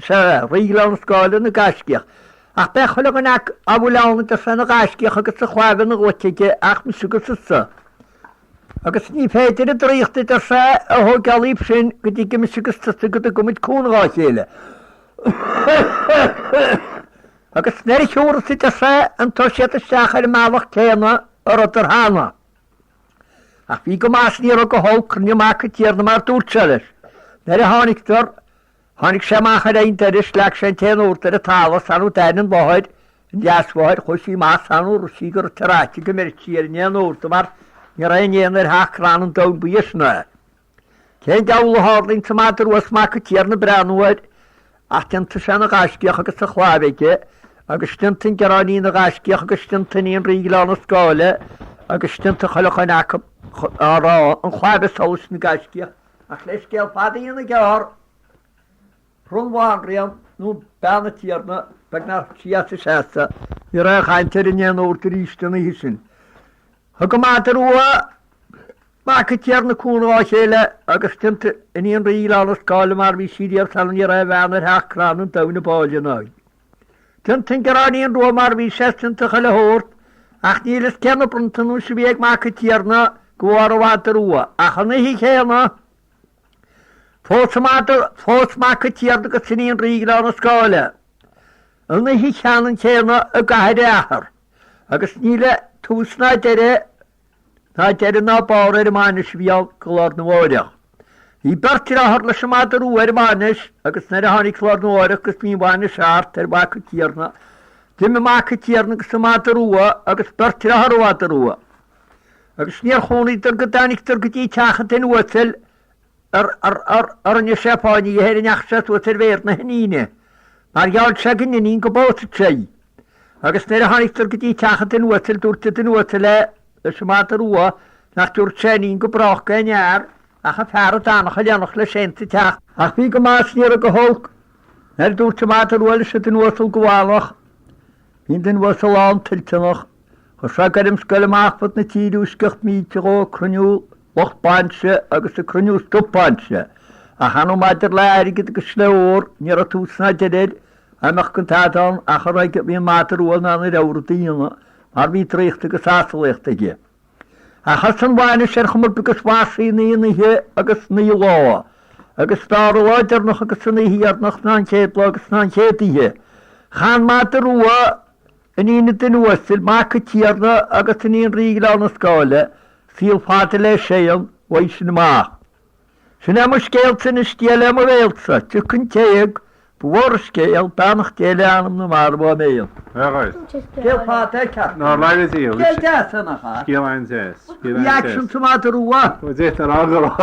sea, Rí Ghleann na Scáile ina gaiscíoch. Ach beidh chuile dhuine acu a bhfuil ann, a deir sé, ina ghaiscíoch agus a chlaimhe ina ghlaic aige ach mise agus tusa. Agus ní féidir an draíocht, a deir sé, a thóigeáil dhíobh sin go dtige mise agus tusa go dtuga muid cúnamh dhá chéile. Agus nuair a thiúrfas, a deir sé, iontóidh siad isteach ar an mbealach céanna a rabhadar cheana. Ach bhí go maith is ní raibh go holc, rinne mac an tiarna mar dúirt sé leis. Nuair a tháinigdar, Tháinig sé amach ar aghaidh an dorais, leag sé an t-éan órd ar an talamh, 's ann d'aithin an mháthair, an leasmháthair, chuaigh sí amach 's ann raibh sí go raibh ráite go mbeireadh sí ar an éan órd mar ní raibh aon éan ar theach crann an domhain ba dheise ná é. Cén diabhal a tharlaíonn sa madra rua 's mac an tiarna ag breathnú air ach d'iontaigh sé ina ghaiscíoch agus a chlaimhe aige agus d'iontaigh an gearáinín ina ghaiscíoch agus d'iontaigh iníon Rí Ghleann na Scáile agus d'iontaigh chuile dhuine acu á rá an claimhe solais na gaiscíoch Ach le scéal fada a dhéanamh gearr, bhronn an bhanríon, nó bean an tiarna, beag nár thit sí as a seasamh, ní raibh aon chaint ar an éan órd arís an oíche sin. Thug an madra rua mac an tiarna cúnamh dhá chéile agus d'iontaigh iníon Rí Ghleann na Scáile mar bhí sí riamh 's ann ní raibh aon bhean ar theach crann an domhain ab áille ná í. D'iontaigh an Gearáinín Rua mar bhí sé 's d'iontaigh chuile shórt, ach níl fhios cé na bronntanais a bhí ag mac an tiarna de bharr an mhadra rua, ach an oíche chéanna, phós an madra, phós mac an tiarna agus iníon Rí Ghleann na Scáile, an oíche cheannann chéanna i gcathair a athar, agus níl tús ná deireadh Ná deireadh ná barr ar an mbainis a bhí ann go lá arna mháireach. Bhí beirt deartháir leis an madra rua ar an mbainis agus nuair a tháinig lá arna mháireach agus bhí an bhainis thart ar mhac an tiarna, d'imigh mac an tiarna agus an madra rua agus beirt deartháir an mhadra rua. Agus níor chúnaíodar go dtáinigdar go dtí teach an duine uasail a rinne sé fáinne dhe ar a ndeachaigh sé suas ar mhéar na hiníne, mar gheall sé don iníon go bpósfadh sé í. Agus nuair a tháinigdar go dtí teach an duine uasail dúirt an duine uasal leis an madra rua nach dtabharfadh sé a iníon go brách d'aon fhear ach an fear a d'fhanfadh in éineacht leis féin sa teach. Ach bhí go maith is ní raibh go holc nuair a dúirt an madra rua leis an duine uasal go bhfanfadh. Bhí an duine uasal an-toilteanach. Chuir sé gairm scoile amach fud na tíre uaisceacht mílte dhó ag cruinniú lucht bainse agus ag cruinniú stop bainse. Ach ar ndóigh maidir le airgead agus le ór, ní raibh tús ná deireadh air, dá mbeadh gan tada ann ach a raibh bhí an madra rua in ann a rogha rud a dhéanamh mar bhí draíocht agus asalaíocht aige. Ach thosaigh an bhainis ar chuma ar bith agus mhair sí naoi n-oíche agus naoi lá, agus b'fhearr an lá deireanach agus an oíche dheireanach ná an chéad lá agus ná an chéad oíche. Chan madra rua iníon an duine uasail, mac an tiarna agus iníon Rí Ghleann na Scáile, saol fada le séan uaidh sin amach. Sin é mo scéalsa anois Dia le mo bhéalsa, tiocfaidh an t-éag, ba mhór an scéal, beannacht Dé le anam na marbh á mbéal. Scéal fada é ceart go leor. Scéal deas é nach ea? Scéal an-deas. Bhí aicsean sa mhadra rua. D'fhéadfá a rá go raibh.